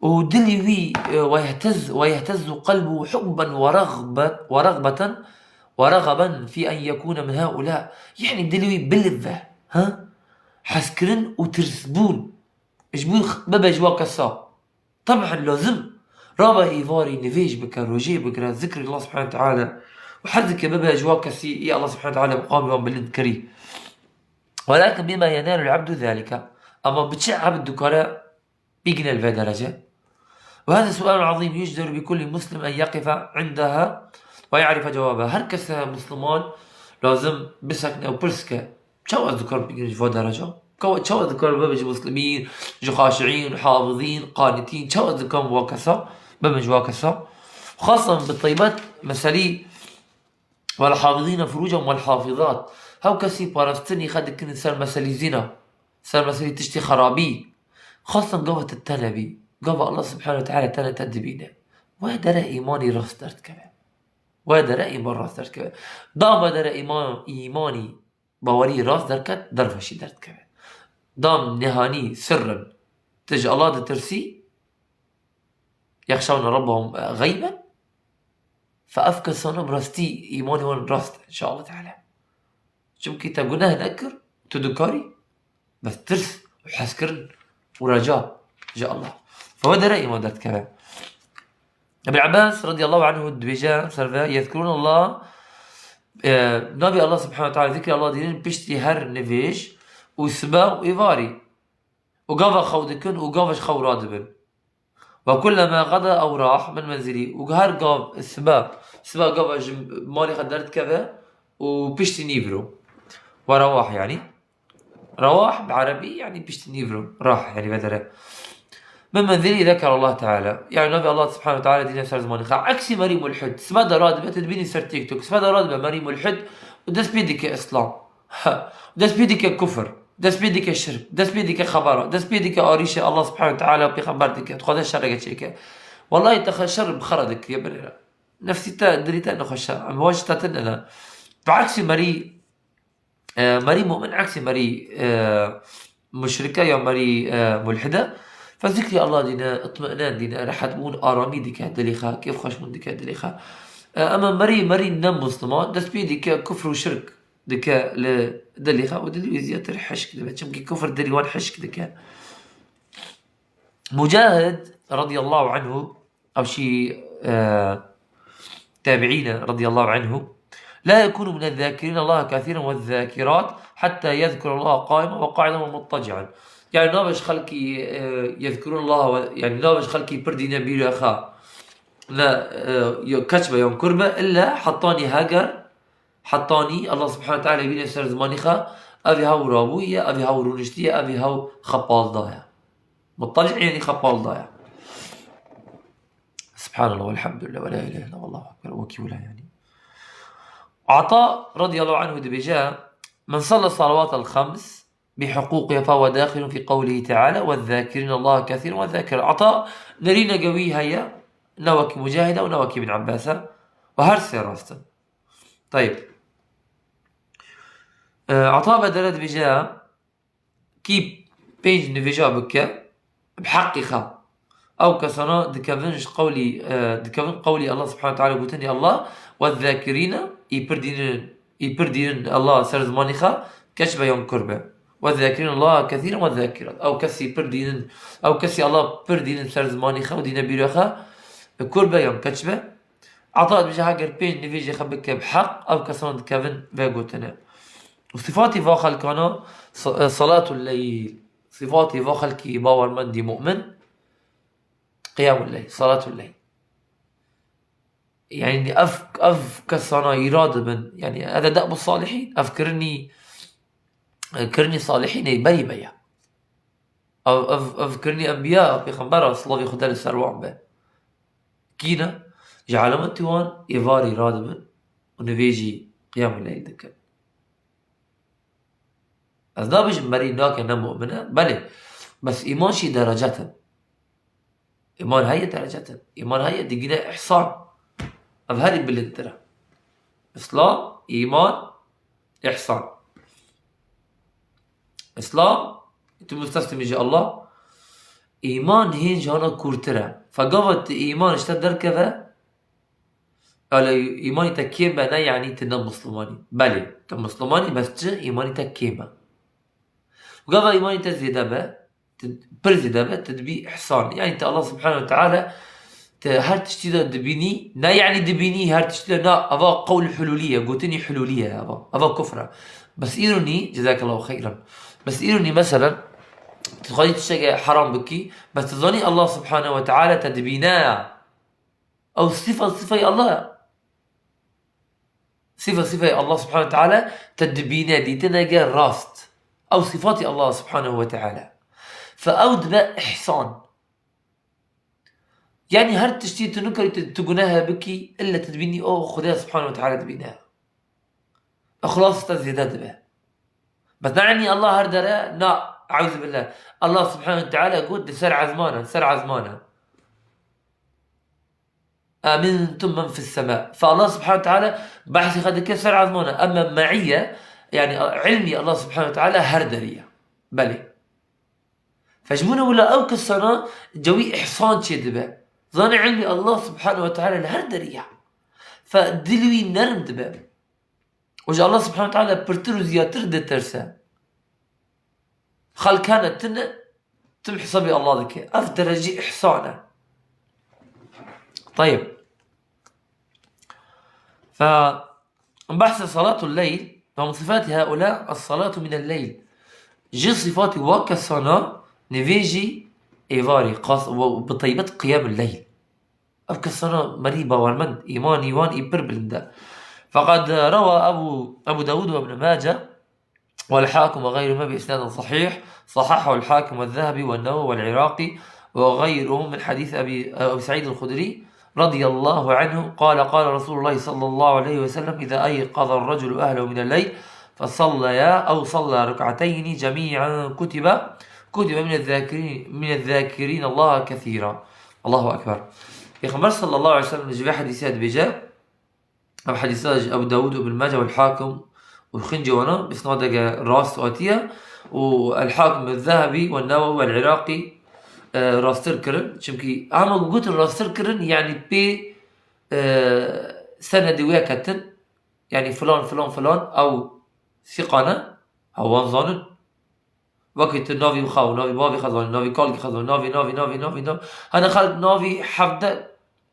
û dilî wî, e, weyehtez-, weyehtezu qelbu hubben ve rexbe-, ve rexbeten ve rexeben fî en yekûne min haulâ. Yanî dilî wî bilive, ha? Hezkirin û tirsbûn. Ji bo bibe ji wa kesa. Teb'en lazim rabe êvarî nivêj bike, rojê bigire, zikrê Allah subhanahu teala û her dike bibe ji wa kesî yê Allah subhanahu teala bi qamê wan bilind kirî. Welakin bima yenalu l-abdu zalike. Ama bi çi ebd dikare bigine li vê derece? Ve hada sualun azîm yucderu bi kulli muslim en yaqife indaha ve ya'rife cewabaha. Her kese Müslüman lazim bisekne û pirs ke. Çawa ez dikarim bigihim ji va dereca? Ka-, çawa ez dikarim bibim ji muslimîn, ji xaşiîn, hafizîn, qanitîn? Çawa ez dikarim wa kesa bibim ji wa kesa? Xasan bi taybet meselî vel hafizîne furucahum vel hafizat. Hew kesî parastinî xwe dikin ser meselî zîna, ser meselî tiştî xerabî. Xasan gava tu tene bî, gava Allah subhanahu ve teala tene te dibîne. Wê dere îmanî rast derdikeve. Wê dere îman rast derdikeve. Dama dere îman, îmanî bawerî rast derket, derve jî derdikeve. Dam nihanî, sirrin, tu ji Allah ditirsî, yexşawne Rabbahum, e, xeyben, fe ev kesana bi rastî îmanê wan rast e, inşallah teala. Çimkî te guneh nekir, tu dikarî, bes tirs û hezkirin û reca ji Allah. Fe wê dere îman derdikeve. Ibn Abbas radiyallahu anhu dibêje, ser ve, yezkurun Allah, e, navê Allah subhanahu teala, zikrê Allah dînin piştî her nivêj û sibe û êvarî. Û gava xew dikin û gava ji xew radibin. Ve kullema gada ew rah min menzilî. Û her gav sibe, sibe gava ji malê xwe derdikeve û piştî nîvro. Ve rewah yani. Rewah bi erebî yani piştî nîvro. Rah yani vedere. Min menzilî zeker Allah Teala. Yani navê Allah subhanahu teala dîne ser zimanê xwe. Eksî merî mulhid. Sibe de radibe, tu dibînî ser TikTok. Sibe de radibe merî mulhid û dest pê dike Îslam. Ha, dest pê dike kufr, dest pê dike şirk, dest pê dike xebera, dest pê dike arîşê Allah subhanahu teala û pêxember dike, dixwaze şereke çêke. Wellahî te xwe şer bi xwe re dikiriye binêre. Nefsî te, dilî te nexweş e. Em wajî te tune ne. Bi eksî merî, e, merî mu'min, eksî merî, e, muşrike ya merî, e, mulhide. Fe zikrî Allah dîne, itminen dîne, rehet bûn, aramî dike dilî xwe, kêfxweşbûn dike dilî xwe. E, ema merî, merî ne musliman, dest pê dike kufr û şirk dike li dilî xwe û dilî wî zêdetir hişk dibe. Çimkî kufr dilî wan hişk dike. Mucahid radiyallahu anhu, ew şî, e, tabiîn e radiyallahu anhu, "La yekunu min zâkirîn Allah kesiren ve zâkirat hatta yezkur Allah qaimen ve qaiden ve muttaci'en." Yani nabe ji xelkî, e, yezkurun Allah ve, yani nabe ji xelkî pir dîne bîra xwe. Ne, e, yo keç be yan kur be, illa hetanî heger, hetanî Allah subhanahu teala bîne ser zimanî xwe, ev ê hew rabûye, ev ê hew rûniştiye, ev ê hew xepal daye. Muttali'î yani xepal daye. Subhanallah, velhamdülillah, ve la ilahe illallah, Allahu ekber, wekî wila yani. Ata radiyallahu anhu dibêje, "Men salla salawatel xems bi huquqiha fe huve daxilun fi qewlihi teala ve zâkirîn Allah kesiren ve zâkirat." Ata nerîneke wî heye, ne wekî Mucahide û ne wekî Ibn Abbas e. Ve her sê rast in. Tayib. E, Ata vedere dibêje, kî pênc nivêja bike, bi heqî xwe. Ew kesana dikevin ji qewlî, e, dikevin qewlî Allah subhanahu teala, gotinê Allah, "Ve zâkirîne", î pir dînin, î pir dînin Allah ser zimanî xwe, keç be yan kur be. "Ve zâkirîn Allah kesîren ve zâkirat." Ew kesî pir dînin, ew kesî Allah pir dînin ser zimanî xwe û dîne bîra xwe, kur be yan keç be. Ata dibêje, heger pênc nivêjê xwe bike bi heq, ev kesan dikevin vê gotine. Û sifatî va xelkana, sa-, e, salatul leyl. Sifatî va xelkî bawermendî mu'min, qiyamul leyl, salatul leyl. Yani ev, ev kesana îra dibin. Yani hada da'bu salihîn, ev kirinî, e, kirinî salihînê berî be ya. Ev, ev, ev kirinî enbiya, pêxembera, silavê Xwedê li ser wan be. Kî ne? Ji elametî wan êvarî radibin û nivêjî qiyamul leyl dikin. Ez nabêjim merî nake ne mu'min e. Belê. Bes îman jî derecet in. Îman heye derecet in. Îman heye digine ihsan. Ev herî bilindtir e. Îslam, îman, ihsan. Îslam, tu musteslimî ji Allah. Îman hîn ji hana kûrtir e. Fe gava tu îman ji te derkeve, ele îmanî te kêm be, ne, yanî tu ne Muslimanî. Belê, tu Muslimanî, bes çi? Îmanî te kêm e. Gava îmanî te zêde be, Pir zêde be, tu dibî ihsan. Yanî tu Allah subhanehu ve teala, tu her tiştî de dibînî, ne yanî dibînî her tiştî de, na, eva qewl hulûlî ye, gotinî hulûlî ye, eva, eva kufr e. Bes îronî, cezakallahu xeyran. Bes îronî, meselen, tu dixwazî tişteke heram bikî, bes tu zanî Allah subhanehu ve teala te dibîne ya. Ew sifa, sifayê Allah. Sifa, sifayê Allah subhanehu ve teala te dibîne, dîtineke rast. Ew sifatî Allah subhanehu ve teala. Fe ew dibe ihsan. Yanî her tiştî tu nikarî tu, tu gunehe bikî, ille tu dibînî, o Xwedê subhanehu ve teala dibîne. Îxlas te zêde dibe. Bes ne, yanî Allah her dere, na, euzubillah. Allah subhanehu ve teala got, di ser ezman e, ser ezman e. Amintum men fis sema. Fe Allah subhanehu ve teala behsê xwe dike ser ezman e. Ema me'iyye, yanî ilmî Allah subhanehu ve teala her derî ye. Belê. Fe ji bo ne wila ew kesana cewî ihsan çêdibe. Zanê ilmî Allah subhanehu ve teala li her derî ye. Fe dil wî nerm dibe. Û ji Allah subhanehu ve teala pirtir û ziyatir ditirse. Xelk hene tune, tim hesabê Allah dike. Ev derecî ihsan e. Tayib. Fe behse salatul leyl, ve min sifati haula es-salatu minel leyl. Ji sifatî wa kesana nivêjî êvarî, qas, û bi taybet qiyamul leyl. Ev kesana merî bawermend, îmanî wan î pir bilind e. Feqad rewa Ebu, Ebu Dawud ve Ibn Mace والحاكم وغيرهما بإسناد صحيح، صححه الحاكم والذهبي والنووي والعراقي وغيرهم من حديث أبي، أبي سعيد الخدري رضي الله عنه قال: قال رسول الله صلى الله عليه وسلم: إذا أيقظ الرجل أهله من الليل فصليا أو صلى ركعتين جميعا كتب، كتب من الذاكرين، من الذاكرين الله كثيرا. الله أكبر. Pêxember sallallahu aleyhi ve sellem ji vê hedîsê dibêje, Ev hedîsa ji Ebu Dawud û Ibn Mace û El-Hakim û xîncê wana bi isnadeke rast hatiye û El-Hakim, El-Zehebi, El-Newewi, El-Iraqî, e, rasttir kirin. Çimkî hema ku gotin rasttir kirin, yanî pê, e, senedê wê ketin, yanî filan, filan, filan, ew sîqa ne, ew wan zanin. Wekî tu navî xwe û navî bavê xwe zanî, navî kalkî xwe zanî, navî, navî, navî, navî, navî. Hene xelk navî hevdeh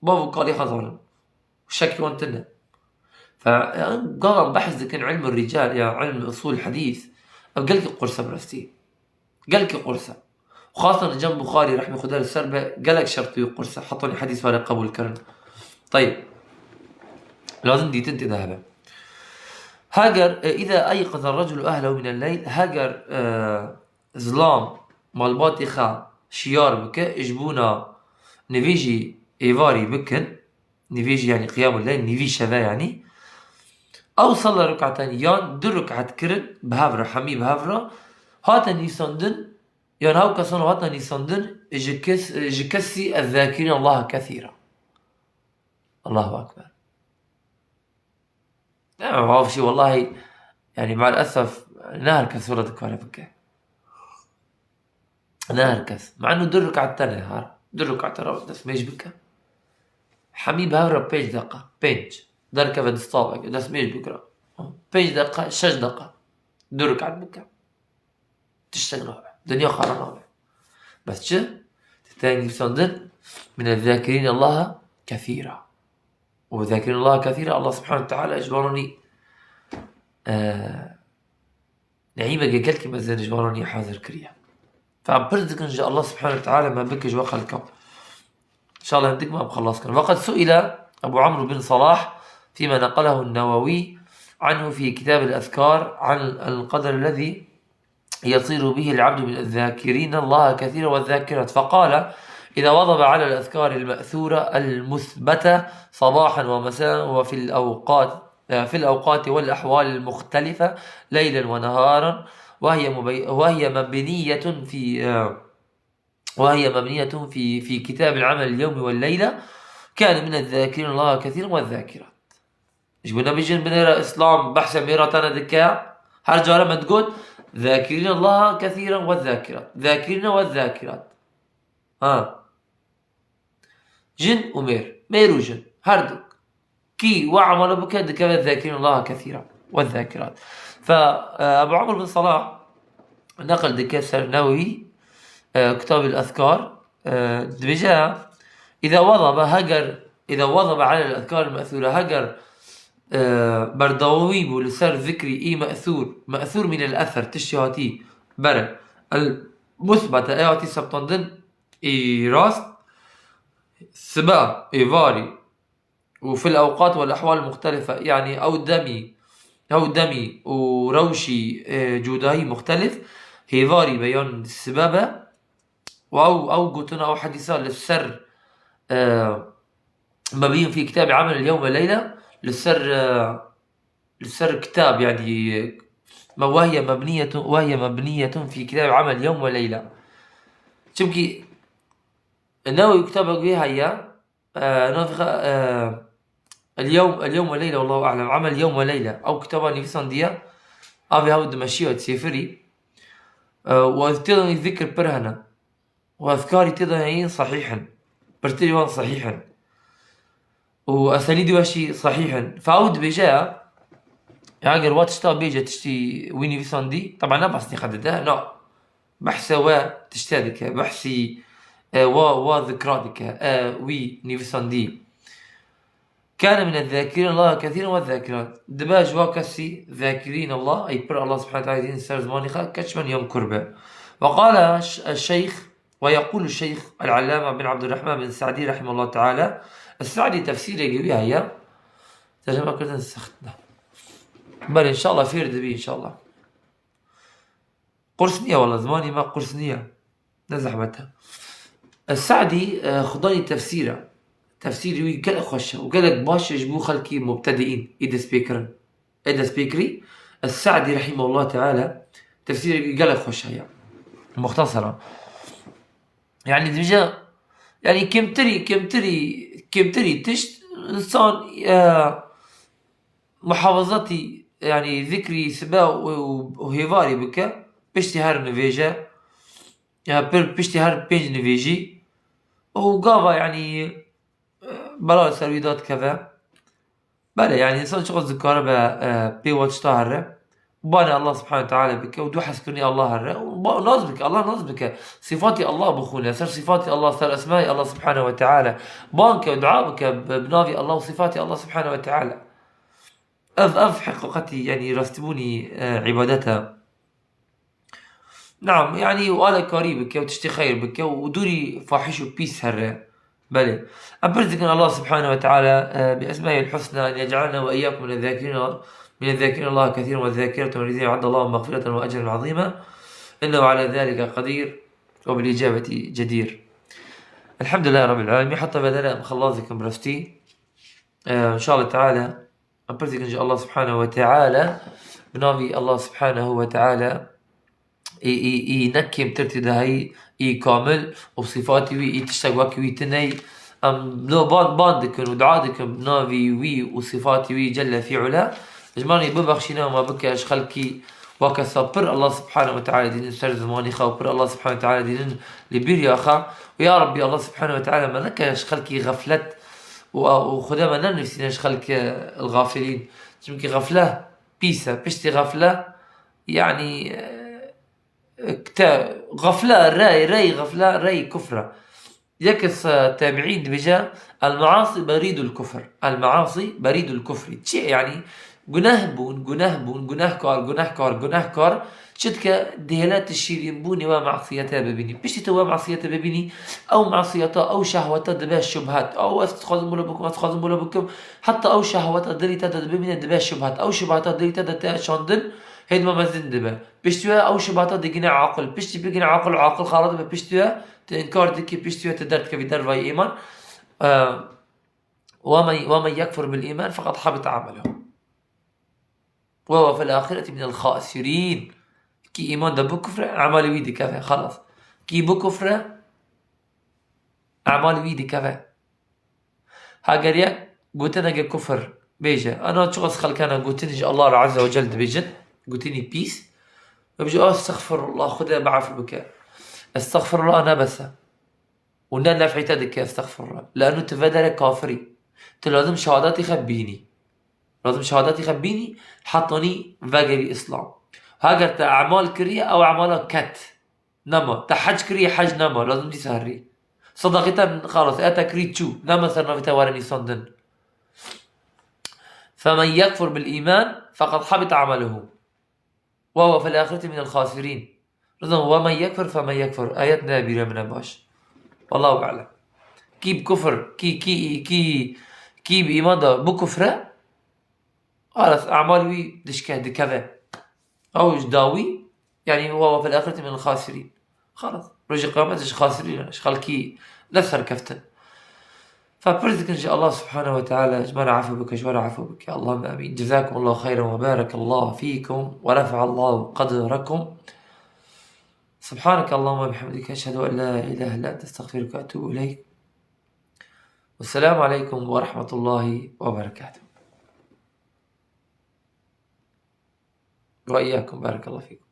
bav û kalê xwe zanin. Şekî wan tune. Fe, yan, gavan behs dikin ilmul rical ya ilm usul hedîs. Ev gelkî qurs e bi rastî. Gelkî qurs e. Xasan li cem Buxarî rehmê Xwedê li ser be gelek şertî wî qurs e. Hetanî hedîs were qebûl kirin. Tayib. Lazim dîtin tê de hebe. Heger, e, îza eyqaza reculu ehlehu minel leyl, heger, e, zilam malbatê xwe şiyar bike, ji bona nivêjî êvarî bikin, nivêjî yanî qiyamul leyl, nivî şeve yanî, ew salla rekaten yan du rekat kirin bi hev re, hemî bi hev re, hate nîsandin, yan hew kesan hate nîsandin ji kes, ji kesî ez-zâkirîn Allaha kesîra. Allahu Ekber. Ne, ev şî wellahî, yanî, me'el esef, ne her kes were dikare bike. Ne her kes. Me'nu du rekat tene har. Du rekat re destmêj bike. Hemî bi hev re pênc deqa. Pênc. Derkeve distavek. Destmêj bikira. Pênc deqa, şeş deqa. Du rekat bike. Tiştek nabe. Dinya xara nabe. Bes çi? Tê nivîsandin, min ez-zâkirîn Allaha kesîra. Û zâkirîn Allaha kesîra, Allah subhanehu ve teala ji wan anî, e, neîmeke gelkî mezin ji wan anî hazir kiriye. Fe em pirs dikin ji Allah subhanehu ve teala me bike ji we xelkan. İnşallah hindik me em xelas kirin. Ve qed su'ile Ebu Amr bin Salah fîme neqalehu Newewi anhu fî kitab el-Ezkar an el-qadr ellezî يصير به العبد من الذاكرين الله كثيرا والذاكرات، فقال: إذا واظب على الأذكار المأثورة المثبتة صباحا ومساء وفي الأوقات، في الأوقات والأحوال المختلفة ليلا ونهارا، وهي مبي-، وهي مبنية في، وهي مبنية في، في كتاب العمل اليومي والليلة، كان من الذاكرين الله كثيرا والذاكرات. Ji bo nebêjin binêre Îslam behsa mêra tene dike. Her cara me digot, "Zekirîn Allaha kesîren ve zekirat. Zekirîne ve zekirat." Ha. Jin û mêr. Mêr û jin. Her du. Kî we emala bike, dikeve zekirîn Allaha kesîra. Ve zekirat. Fe, e, Ebu Amr bin Salah neqil dike ser Newewî, e, Kitab el-Ezkar, e, dibêje, "Îza wazaba, heger, îza wazaba alel ezkar el-me'sûre, heger, e, berdewamî bû li ser zikrî î me'sûr, me'sûr mînel eser, tiştî hatî ber, el-musbete, ê hatî septandin, î rast, sibe, êvarî, û fil ewqat wel ehwal muxtelife, yanî ew demî, ew demî û rewşî, e, cudahî muxtelif, hêvarî be yan sibe be, û ew, ew gotina, ew hedîsa li ser, e, mebniyun fî kitabî emel yewme leyla, li ser, e, li ser kitab, yanî, me wehiye mebniyetun, wehiye mebniyetun fî kitabî emel yewme leyla." Çimkî Newewi kitabek wê heye, e, navê xwe, e, El Yewm, El Yewm ve Leyla, Allahu Alem, Amel Yewm ve Leyla. Ew kitaba nivîsandiye, avê hew dimeşiya sêfirî. E, û tê de zikir pir hene. Û ezkarî tê de yên sehîh in. Pirtirî wan sehîh in. Û esenîdî we jî sehîh in. Fe ew dibêje ya, ya eger wa tişta bêje, tiştî wî nivîsandî, teben ne behsê xwe dide, na. Behse we tiştê dike, behsî, e, wa, wa zikra dike, e, wî nivîsandî. Kâne mine zâkirîn Allah kesîren ve zâkirat. Dibe ji wa kesî zâkirîn Allah, ey pir Allah subhanahu teala dîn ser zimanî xwe, keç ben yom kurbe. Ve qala ş-, şeyh, ve yekulu şeyh el-allame bin Abdurrahman bin Sa'dî rahimehullah teala. Es-Sa'dî tefsîrê wî heye. Terceme kirdin sext ne. Belê, inşallah fêr dibî, inşallah. Qurs niye wala, zimanî me qurs niye. Ne zehmet e. E, Sa'dî, e, xudanî tefsîr e. Tefsîrî wî gelek xweş e û gelek baş e ji bo xelkî mubtediîn, ê destpêkirin. Ê destpêkirî, e, Sa'dî rahimehullah teala tefsîrê wî gelek xweş e ya. Muxtasara. Yani dibêje, yani kêmtirî, kêmtirî, kêmtirî tişt insan, e, muhafazatî, yani zikrî sibe û, û, û hêvarî bike, piştî her nivêje, ya pir, piştî her pênc nivêjî û gava, yani, e, bela li ser wî dadikeve. Belê, yani insan çiqas dikare be, e, pê wa tişta here. Banê Allah subhanahu teala bike û du hezkirinî Allah here. Û ba-, naz bike, Allah naz bike. Sifatî Allah bixwîne, ser sifatî Allah, ser esmayê Allah subhanahu ve teala. Ban ke, dua bike bi, bi navî Allah û sifatî Allah subhanahu ve teala. Ev, ev heqîqetî, yani rastibûnî, e, îbadet e. Naam, yani û alekarî bike û tiştê xeyr bike û dûrî fahiş û pîs here. Belê. Em pirs dikin Allah subhanahu ve teala, e, bi esmaihi el-husna en yec'alna ve iyyakum min el-zâkirîn, min el-zâkirîn Allah kethîren ve zâkireten ve yec'alna Allahu mağfireten ve ecren azîma. İnnehu ala zâlike qedîr ve bil icabeti cedir. Elhamdülillahi Rabbil alemin. Heta vedere em xelas dikin bi rastî. E, inşallah teala, em pirs dikin ji Allah subhanahu ve teala, bi navî Allah subhanahu ve teala, î, î, î ne kêmtir tê de heyî, î kamil û sifatî wî, î tiştek wek wî tune ye. Em lo ban, ban dikin û dua dikin bi navî wî û sifatî wî Celle fi Ula. Ji me re bibexşîne û me bike ji xelkî weke sa pir Allah subhanahu ve teala dînin ser zimanî xwe û pir Allah subhanahu ve teala dînin li bîriya xwe. Û ya Rabbî Allah subhanahu ve teala me neke ji xelkî xeflet û, û Xuda me nenivîsîne ji xelkê el-gafilîn. Çimkî xefle pîs e. Piştî xefle, yanî, e, te, xefle, rey, rey xefle, rey kufr e. Yek ji tabiîn dibêje, "El-measî berîdul kufr." El-measî berîdul kufrî. Çi yanî? Guneh bûn, guneh bûn, gunehkar, gunehkar, gunehkar. Çi dike? Dihêle tu şîrînbûnê wê masiyete bibînî. Piştî tu wê masiyete bibînî, ew masiyeta, ew şehweta dibe şubhet. Ew ez dixwazim wilo bikim, ez dixwazim wilo bikim. Heta ew şehweta dilî te de dibimîne, dibe şubhet. Ew şubheta dilî te de tê çandin, hêdma mezin dibe. Piştî wê ew şubheta digine aqil. Piştî bigine aqil, aqil xera dibe. Piştî wê tu inkar dikî, piştî wê tu derdikevî dervayî îman. Eee, "Ve men, ve men yekfur bil îman feqad habita ameluhu. Ve huve fil ahireti minel khasirîn." Kî îman de bikufre, emalê wî dikeve, xelas. Kî bikufre, emalê wî dikeve. Heger yek gotineke kufr bêje, ana çiqas xelkana gotin ji Allah re Azze ve Celle dibêjin, gotinî pîs, ve bêje, "Estexfirullah, Xuda bi efû bike." Estexfirullah ne bes e. Û ne nef'î te dike, estexfirullah. Leno tu vedere kafirî. Tu lazim şehadatî xwe bînî. Lazim şehadatî xwe bînî, hetanî vegerî Îslam. Heger te emal kiriye, ew emala ket. Nema. Te hec kirî, hec nema. Lazim dîsa herî. Sedaqî te xalas, e te kirî çû. Nema ser navê te were nîsandin. فَمَنْ يَكْفُرْ بِالْإِيمَانِ فَقَدْ حَبِطَ عَمَلُهُ وَهُوَ فِي الْآخِرَةِ مِنَ الْخَاسِرِينَ. Rızan, وَمَنْ يَكْفُرْ فَمَنْ يَكْفُرْ. Ayet ne bîre min e baş. Wallahu a'lem. Kî bi kufr, kî, kî, kî, kî bi îman de bikufre, xalas, emal wî dişke, dikeve. Ew ji dawî, yani, وَهُوَ فِي الْآخِرَةِ مِنَ الْخَاسِرِينَ. Xalas. Rojê qiyametê ji xasirîn e, ji xelkî ne serkeftin. Fe pirs dikin ji Allah subhanehu ve teala, ji me re efû bike, ji we re efû bike. Allahümme amîn. جزاكم الله خيرا وبارك الله فيكم ورفع الله قدركم. سبحانك اللهم وبحمدك، أشهد أن لا إله إلا أنت، أستغفرك وأتوب إليك. والسلام عليكم ورحمة الله وبركاته. وإياكم، بارك الله فيكم.